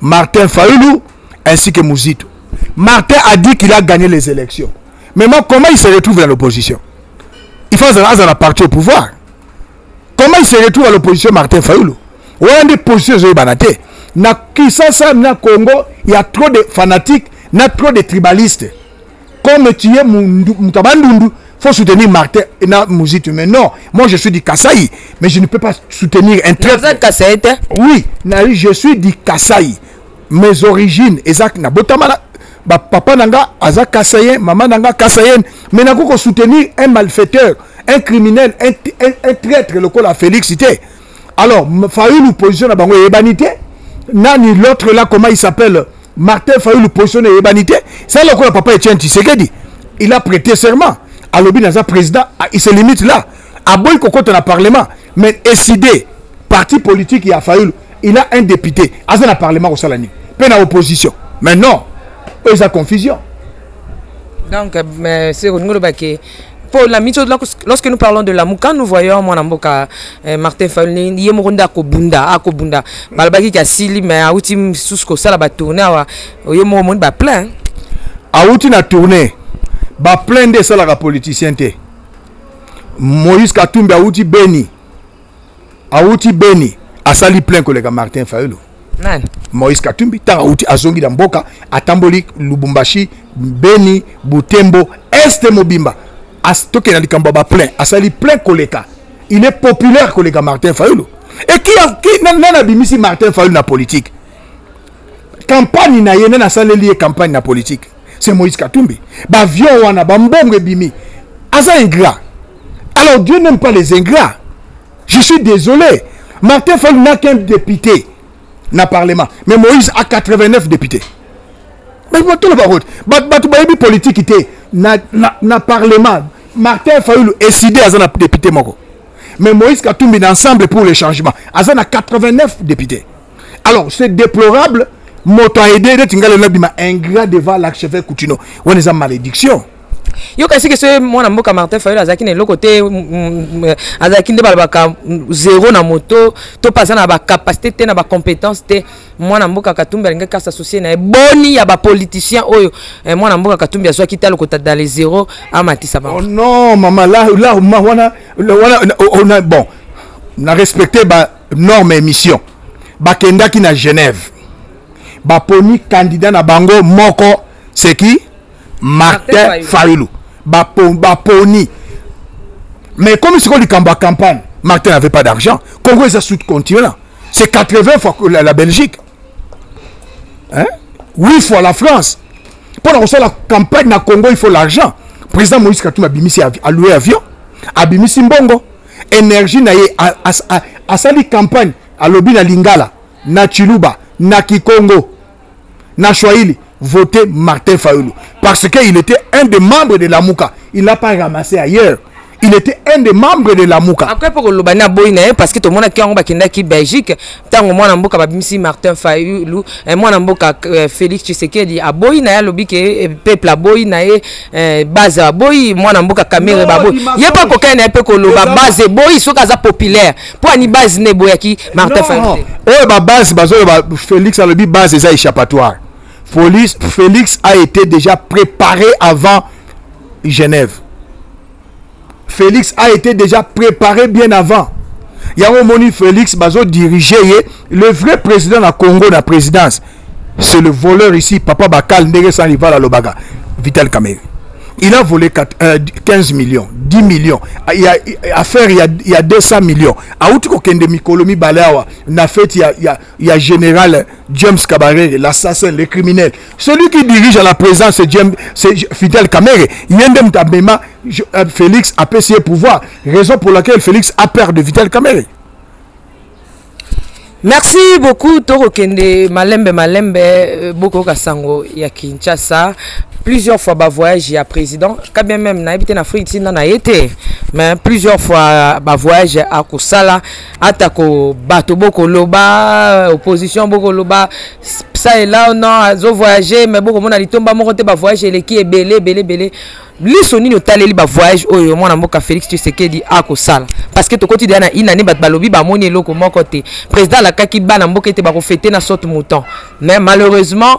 Martin Fayulu ainsi que Muzito. Martin a dit qu'il a gagné les élections, mais moi, comment il se retrouve dans l'opposition? Il faut azala parti au pouvoir. Comment il se retrouve à l'opposition, Martin Fayulu? Wana nde position ezoyebana te. Na Kinshasa, na Congo, il y a trop de fanatiques na trop de tribalistes. Comme tu es moto ya Bandundu, faut soutenir Martin na Muzitu. Mais non, moi je suis du Kasaï, mais je ne peux pas soutenir un traître. Kasaï te? Oui, je suis du Kasaï, mes origines eza na botama na Ba papa na nga aza kasaïen, mama na nga kasaïenne, mais nakoki ko soutenir un malfaiteur, un criminel, un traître lokola Félix te. Alors Fayulu position na bango eyebani te. Nani l'autre là, comment il s'appelle, Martin Fayulu position na eyebani te. Ça lokola papa Etienne Tshisekedi, il a prêté serment, alobi naza président, ah, il se limite là, aboyi kokota na parlement. Mais ECiDé, parti politique ya Fayulu, il a un député, aza na parlement kosala nini? Mpe na opposition. Mais non, oyo eza confusion. Donc mais c'est olingi oloba ke pour la mission, lorsque nous parlons de l'amour, quand nous voyons mwana mboka Martin Fayulu, ye moko nde akobunda, akobunda, balobaki ke asili, mais awuti mosusu kosala batournée awa, ye moko omoni baplein. Awuti na tournée, baplein nde esalaka politicien te. Moïse Katumbi awuti Beni, awuti Beni, asali plein koleka Martin Fayulu. Nani? Moïse Katumbi, ntango awuti, azongi na mboka, atamboli Lubumbashi, Beni, Butembo, este mobimba. Tokende na likambo ya baplein, asali plein koleka, il est populaire koleka Martin Fayulu. Et qui nani abimisi Martin Fayulu na politique? Campagne na ye, nani asaleli ye campagne na politique? C'est Moïse Katumbi. Bavion wana, bambongo ebimi, aza ingrat. Alors Dieu n'aime pas les ingrats, je suis désolé. Martin Fayulu n'a qu'un député na parlement, mais Moïse a 89 députés. Mais toloba rote, bato bayebi politique te. Na parlement, Martin Fayulu ECiDé aza na député moko, mais Moïse Katumbi na Ensemble pour le changement aza na 89 députés. Alors c'est déplorable. Moto aide neti ngai lelo nabima ingrat devant l'archevêque Kutino, wana eza malédiction. Yo kasi ke soki mwana mboka Martin Fayulu azalaki na eloko te, azalaki nde balobaka zéro na moto to mpe aza na bacapacité te, na bacompétence te, mwana mboka Katumbi alingaki asassocie na ye. Boni ya bapoliticien oyo mwana mboka Katumbi azwaki te, alokota dans les zéro, amatisa bango? Oh non, mama, là, là, ma, wana, wana, on a, bon, na respecté ba norme émission. Bakendaki na Genève, baponi candidat na bango moko, c'est qui? Martin Fayulu. Baponi, mais comme sikoyo likambo ya campagne, Martin n'avait pas d'argent. Congo eza sous continent, c'est 80 fois la Belgique, hein? 8 fois la France. Mpo na kosala campagne na Congo, il faut l'argent. Président Moïse Katumbi abimisi, aloué avion, abimisi mbongo, énergie na ye, asali campagne, alobi na lingala, na chiluba, na kikongo, na swahili: voter Martin Fayulu, parce que il était un des membres de Lamuka. Il n'a pas ramassé ailleurs, il était un des membres de Lamuka. Après, mpo koloba na boyi na ye, parce que tomonaki yango, bakendaki Belgique, ntango mwana mboka babimisi Martin Fayulu, mwana mboka Félix Tshisekedi aboyi na ye, alobi ke peuple aboyi na ye, base aboyi, mwana mboka Kamerhe baboyi ye, mpe akokani na ye mpe koloba base eboyi. Soki aza populaire, mpo ani base nde eboyaki Martin Fayulu te? Oyo babase bazoloba, Félix alobi base eza échappatoire. Police, Félix a été déjà préparé avant Genève. Félix a été déjà préparé bien avant. Yango moni Félix bazo diriger ye, le vrai président na Congo na présidence, c'est le voleur ici, papa Bakal ndenge sans rival alobaka, Vital Kamerhe. Il a volé 4, 15 millions, 10 millions. Il y a affaire, il y a 200 millions. Auti kokende mikolo mibale awa na fête il y a général James Kabarebe, l'assassin, le criminel. Celui qui dirige à la présidence, c'est James, c'est Vital Kamerhe. Yende Mtabema, Félix a payé pouvoir. Raison pour laquelle Félix a peur de Vital Kamerhe. Merci beaucoup. Tokokende malembe malembe, bokoyoka sango ya Kinshasa. Plusieurs fois bavoyage ya président, quand bien même nayebi te na Afrique ntina na ye te, mais plusieurs fois bavoyage akosala, atako bato bokoloba, opposition bokoloba ça et là, non, azovoyage, mais bokomona litomba moko te. Bavoyage eleki ebele ebele ebele. Liso nini otaleli bavoyage oyo mwana mboka Félix Tshisekedi akosala? Parce que tokoti deya na inani, bato balobi bamoni eloko moko te. Président alakaki bana mboka ete bakofete na saute mouton, mais malheureusement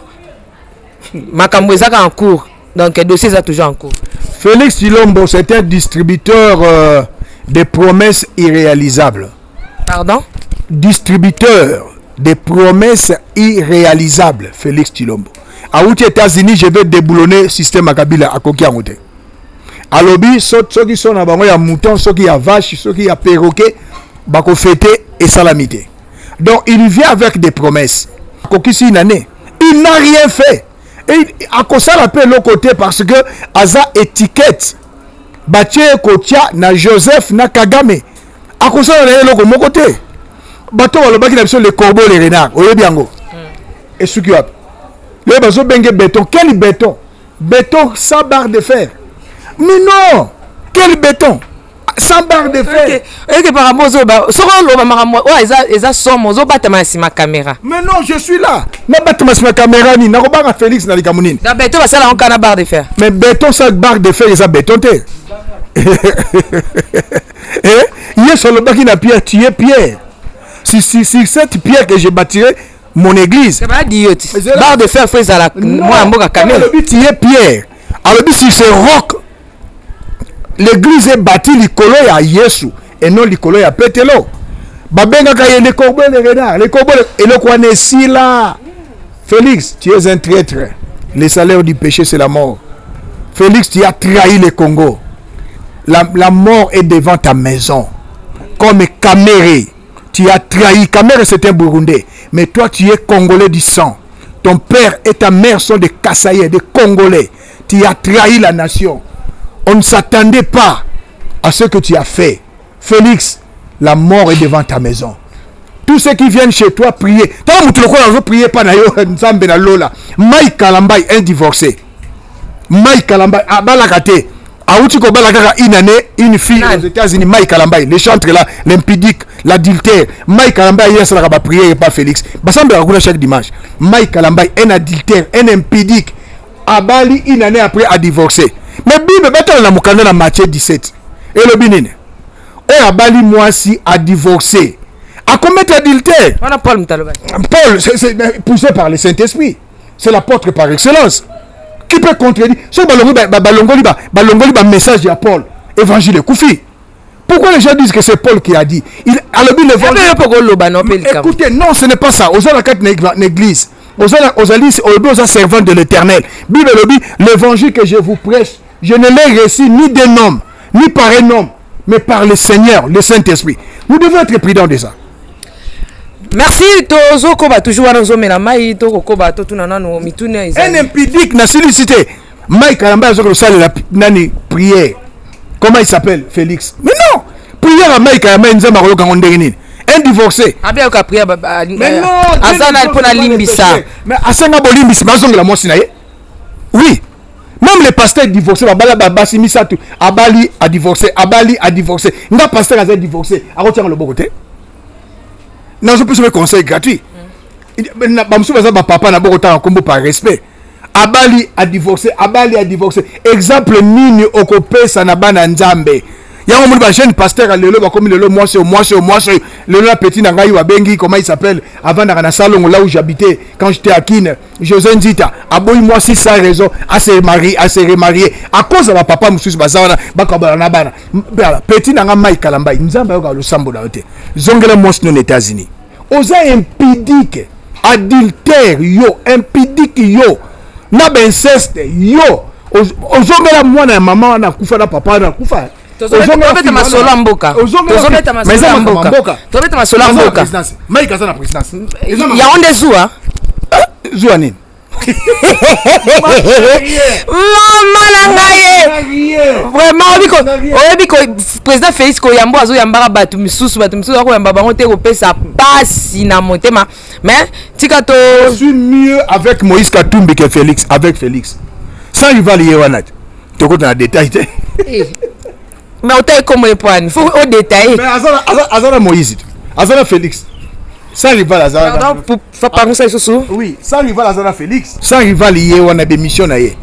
makambo ezaka en cours, donc dossier eza toujours en cours. Félix Tshilombo, c'est un distributeur de promesses irréalisables. Pardon? Distributeur de promesses irréalisables, Félix Tshilombo. Awuti États-Unis, je vais déboulonner système ya Kabila, akoki yango te. Alobi soki so na bango ya mouton, soki ya vache, soki ya perroquet, bakofete, esalami te. Donc il vient avec des promesses. Akokisi une année, il n'a rien fait. Et akosala mpe eloko te parce que aza étiquette batie ye kotia na Joseph na Kagame. Akosala na ye eloko moko te. Bato balobaki na biso le corbeau le renard, oyebi yango. Esuki wapi? Lelo bazobenge béton. Quel béton? Béton sans barre de fer. Mais non! Quel béton? Sans barre de fer. Eke par rapport ozoba soki oloba makambo oyo eza eza somo ozobatama na nsima caméra. Mais non, je suis là. Nabatama nsima caméra nini? Nakobanga Félix na likambo nini? Na béton basala yango kaka na barre de fer. Mais béton sans barre de fer eza béton te. Eh, Yesu alobaki na Pierre, tu es Pierre. Si, si, si cette pierre que je bâtirai mon église. C'est pas dit barre de fer faut ezala mwana mboka Kamere. Alobi tu es Pierre. Alobi sur ce roc l'église est bâtie likolo ya Yesu et non likolo ya Petelo. Babengaka ye le corbeau le renard, le corbeau eloko wana esila. Félix, tu es un traître. Le salaire du péché c'est la mort. Félix, tu as trahi le Congo. La mort est devant ta maison. Comme Kamere, tu as trahi. Kamere, c'est un Burundais. Mais toi, tu es Congolais du sang. Ton père et ta mère sont des Kasaïens, des Congolais. Tu as trahi la nation. On ne s'attendait pas à ce que tu as fait. Félix, la mort est devant ta maison. Tous ceux qui viennent chez toi prier. Tant que tu prier pas na yo Nzambe na lola. Mike Kalambay un divorcé. Mike Kalambay abalaka te. Auti kobala kaka une année, une fille aux États-Unis, Mike Kalambay, le chantre là, l'impudique, l'adultère. Mike Kalambay il asalaka ba prière et pas Félix. Basambela kuna chaque dimanche. Mike Kalambay un adultère, un impudique. Abali une année après a divorcé. Mais Bible batala na mokanda na Matthieu 17. Elobi nini? Oyo abali mwasi a divorcé. A commettre adultère. Wana Paul Mutaloba. Paul, c'est poussé par le Saint-Esprit. C'est l'apôtre par excellence. Qui peut contredire? Soki balongoli ba, ba, balongoli ba, balongoli ba message ya Paul, évangile ekufi. Pourquoi les gens disent que c'est Paul qui a dit? Il alobi l'évangile. Ebe yo poko loba no pe likambo. Écoutez, non, ce n'est pas ça. Oza na kati na église. Oza na, ozali, olobi oza servant de l'Éternel. Bible elobi, l'évangile que je vous prêche, je ne l'ai reçu ni d'un homme, ni par un homme, mais par le Seigneur, le Saint-Esprit. Nous devons être prudents de ça. Merci, tozo koba toujours wana ozomela mai, toko koba totuna nanu mituna ezali. Un impudique na silicité. Mike Kalambay azoki kosalela nani prière. Comment il s'appelle? Félix. Mais non! Prière à Mike Kalambay nzambe akoyoka yango ndenge nini? Un divorcé. Abi ayoka prière ba, ba, Mais non, aza na mpo na limbisa. Mais asenga bolimbisi, bazongela mwasi na ye. Oui. Même les pasteurs divorcés, babala ba basi misatu, abali a divorcé, abali a divorcé. Nga pasteur aza divorcé, akotianga loboko te. Nazo pesa conseil gratuit. Ba mususu baza ba papa na boko tanga kombo par respect. Abali a divorcé, abali a divorcé. Exemple nini okopesa na bana Nzambe? Yango moni ba jeune pasteur ya lelo bakomi lelo mwasi oyo, mwasi oyo, mwasi oyo. Lelo na petit na ngai babengi, comment il s'appelle? Avandaka na Salongo là où j'habitais quand j'étais à Kin. José Nzita aboyi mwasi sans raison, a se marier, a se remarier à cause ya ba papa mosusu baza wana bakabala na bana. Bala, petit na ngai Mike Kalambay, Nzambe ayoka losambo na yo te. Zongela mwasi no na États-Unis. Oza impudique, adultère yo, impudique yo, na ba inceste yo. Ozongela mwana ya mama wana akufa na papa wana akufa. Tozobeta masolo ya mboka. Tozobeta masolo ya mboka. Tozobeta masolo ya mboka. Mike aza na présidence. Yango nde zuwa. Zuwa nini? Mama na ngai vraiment oyebi ko président Félix koyambo azoyambaka bato misusu, bato misusu akoyamba bango te, kopesa pasi na motema. Mais tika to je suis mieux avec Moïse Katumbi que Félix, avec Félix. Sans rival ye wana te. Tokota na détail te. Mais otayi kombo ye poani, faut o détailler. Mais aza na Moïse, aza na Félix. Sans rival aza na. Pardon, pour fa pangusa lisusu. Oui, sans rival aza na Félix. Sans rival ye wana démission na ye.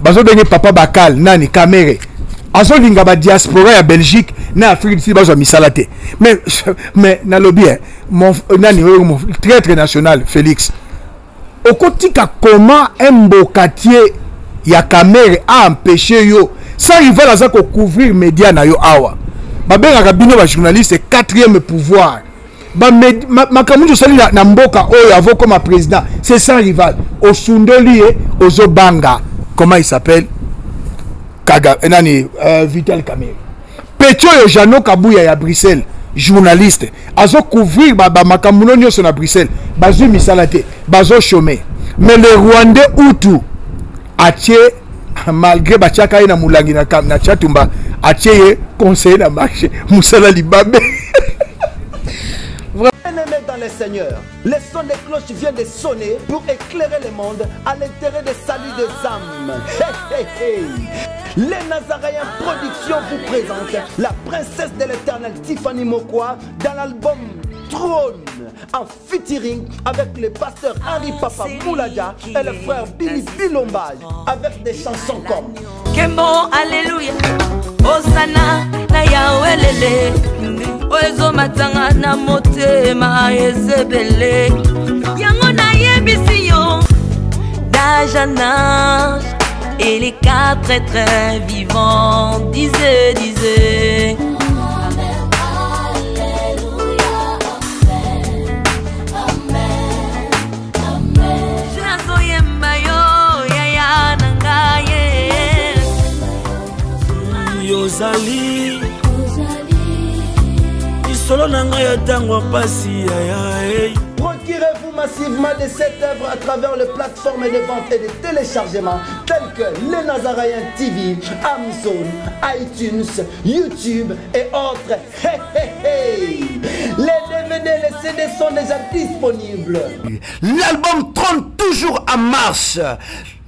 Bazo benge papa Bakal nani Kamere. Azolinga ba diaspora ya Belgique na Afrique du Sud bazwa misala te. Mais nalobi hein, mon nani oyo mon traître national Félix. Okotika comment un mbokatier ya Kamere a empêché yo sans rival aza ko couvrir média na yo awa. Babengaka bino ba journaliste quatrième pouvoir. Ba makambo nyonso osali na mboka oyo avant comme président, c'est sans rival. Osundoli ye ozobanga comment il s'appelle Kaga nani Vital Kamerhe. Petit oyo Jeannot Kabuya ya Bruxelles, journaliste, azo couvrir ba makambo nyonso na Bruxelles, bazwi misala te, bazo chômer. Mais les Rwandais Hutu Atie malgré batiaka ye na molangi na, na Tshatumba, atie ye conseiller na marché, mosala libabe. Bien-aimés dans le Seigneur, le son des cloches vient de sonner pour éclairer le monde à l'intérêt des saluts des âmes. Hey, hey, hey. Les Nazaréens Productions vous présentent la princesse de l'éternel Tiffany Mokwa dans l'album Trône en featuring avec le pasteur Henri Papa Mouladia et le frère Billy Bilomba avec des chansons comme Kembo, Alléluia, Hosanna, na Yahweh oyo ezomatanga na motema ezebele yango nayebisi yo d'âge en âge et les quatre êtres vivants disaient disaient. Yozali lisolo na ngai ya ntango ya mpasi yaya. Procurez-vous massivement de cette œuvre à travers les plateformes de vente et de téléchargement telles que les Nazaréens TV, Amazon, iTunes, YouTube et autres. Hey, hey, hey. Les DVD et les CD sont déjà disponibles. L'album trône toujours en marche.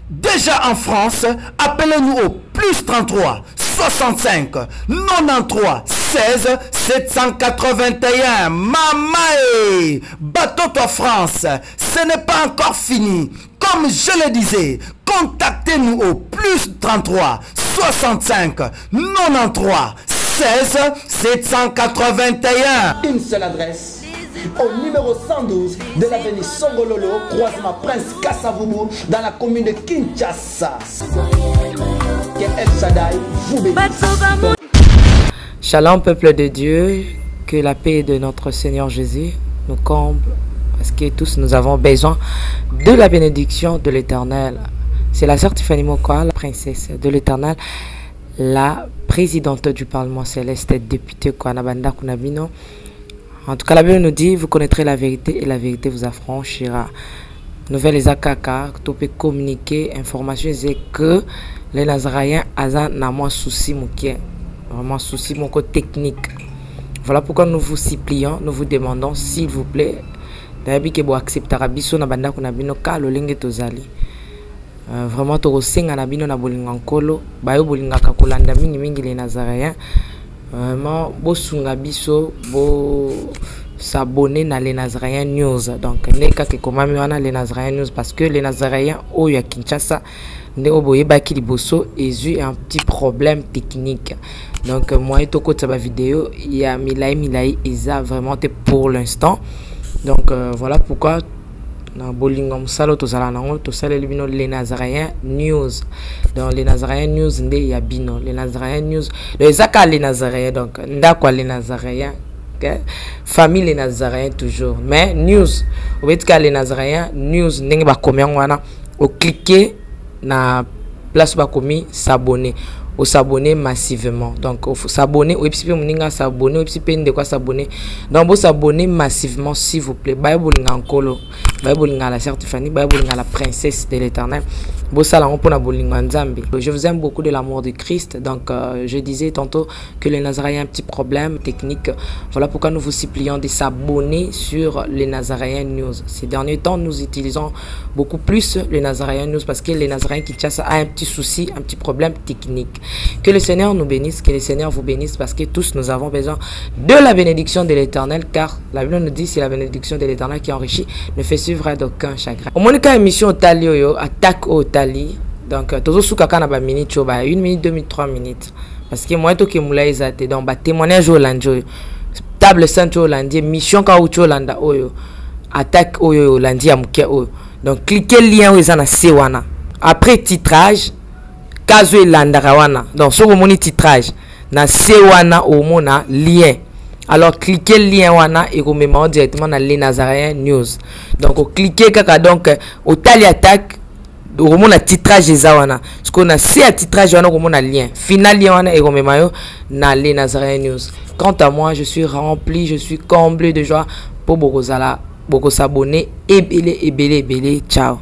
Déjà en France, appelez-nous au plus 33 65 93 16 781. Mamae, Batoto France, ce n'est pas encore fini. Comme je le disais, contactez-nous au plus 33 65 93 16 781. Une seule adresse, au numéro 112 de l'avenue Songololo, croisement Prince Kasavubu, dans la commune de Kinshasa. Que El Shaddai vous bénisse. Shalom peuple de Dieu, que la paix de notre Seigneur Jésus nous comble, parce que tous nous avons besoin de la bénédiction de l'Éternel. C'est la sœur Tiffany Mokwa, la princesse de l'Éternel, la présidente du Parlement céleste, députée Kwanabanda Kunabino. En tout cas, la Bible nous dit, vous connaîtrez la vérité et la vérité vous affranchira. Nouvelle Ezakaka, tu peux communiquer, information, c'est que les Nazaréens aza na moi souci mokie, vraiment souci moko technique. Voilà pourquoi nous vous supplions, nous vous demandons, s'il vous plaît, nayebi ke bo acceptera biso na bandako na bino ka lolenge tozali. Vraiment tokosenga na bino na bolingo nkolo, bayo bolingaka kolanda mingi mingi les Nazaréens. Vraiment bosunga biso bo s'abonner na les Nazaréens News. Donc ne kaka ekomami wana les Nazaréens News, parce que les Nazaréens oyo ya Kinshasa nde oyo boyebaki liboso ezwi un petit problème technique. Donc moyen tokotisa ba vidéo ya milai milai eza vraiment te pour l'instant. Donc voilà pourquoi na bolingo mosala tozala nango tosaleli bino les Nazaréens News. Donc les Nazaréens News nde ya bino, les Nazaréens News. Donc eza kaka les Nazaréens, donc ndako ya les Nazaréens, okay? Famille les Nazaréens toujours, mais news obeti kaka les Nazaréens News ndenge bakomi yango wana, ocliquer na place bakomi s'abonner, o s'abonner massivement. Donc o s'abonner, oyebisi mpe moninga s'abonner, oyebisi mpe ndeko s'abonner. Donc bo s'abonner massivement s'il vous plaît. Baye bolinga nkolo, baye bolinga la sœur Tiffany, baye bolinga la princesse de l'Éternel. Bo sala ngo mpona bolingo ya Nzambe. Je vous aime beaucoup de l'amour de Christ. Donc je disais tantôt que les Nazaréens ont un petit problème technique. Voilà pourquoi nous vous supplions de s'abonner sur les Nazaréens News. Ces derniers temps, nous utilisons beaucoup plus les Nazaréens News parce que les Nazaréens Kinshasa a un petit souci, un petit problème technique. Que le Seigneur nous bénisse, que le Seigneur vous bénisse, parce que tous nous avons besoin de la bénédiction de l'Éternel, car la Bible nous dit c'est la bénédiction de l'Éternel qui enrichit, ne fait suivre d'aucun chagrin. Au moins, quand émission Otali oyo, attaque Otali, donc tozo souka kana ba minute, ba 1 minute, 2 minutes, 3 minutes. Parce que moi, toke moula ezate. Donc, ba témoignage Olandi oyo, table sainte Olandi, mission ka uti Olanda oyo, attaque oyo Olandi ya moke oyo. Donc, cliquez lien oyo eza na se wana. Après titrage, kazo elandaka wana. Donc, soki omoni titrage na se wana, omona lien. Alors, cliquez lien wana ekomema directement na les Nazaréens News. Donc, cliquez kaka, donc, otali attaque, okomona titrage eza wana. Parce que na se ya titrage wana, okomona lien. Final lien wana ekomema yo na les Nazaréens News. Quant à moi, je suis rempli, je suis comblé de joie pour bokozala, boko s'abonner ebele ebele ebele. Ciao.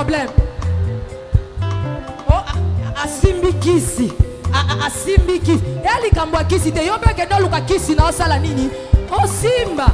problème. Oh, asimbi kisi. Asimbi kisi. Ya likambo ya kisi te. Yo mpe kende oluka kisi na osala nini? Osimba.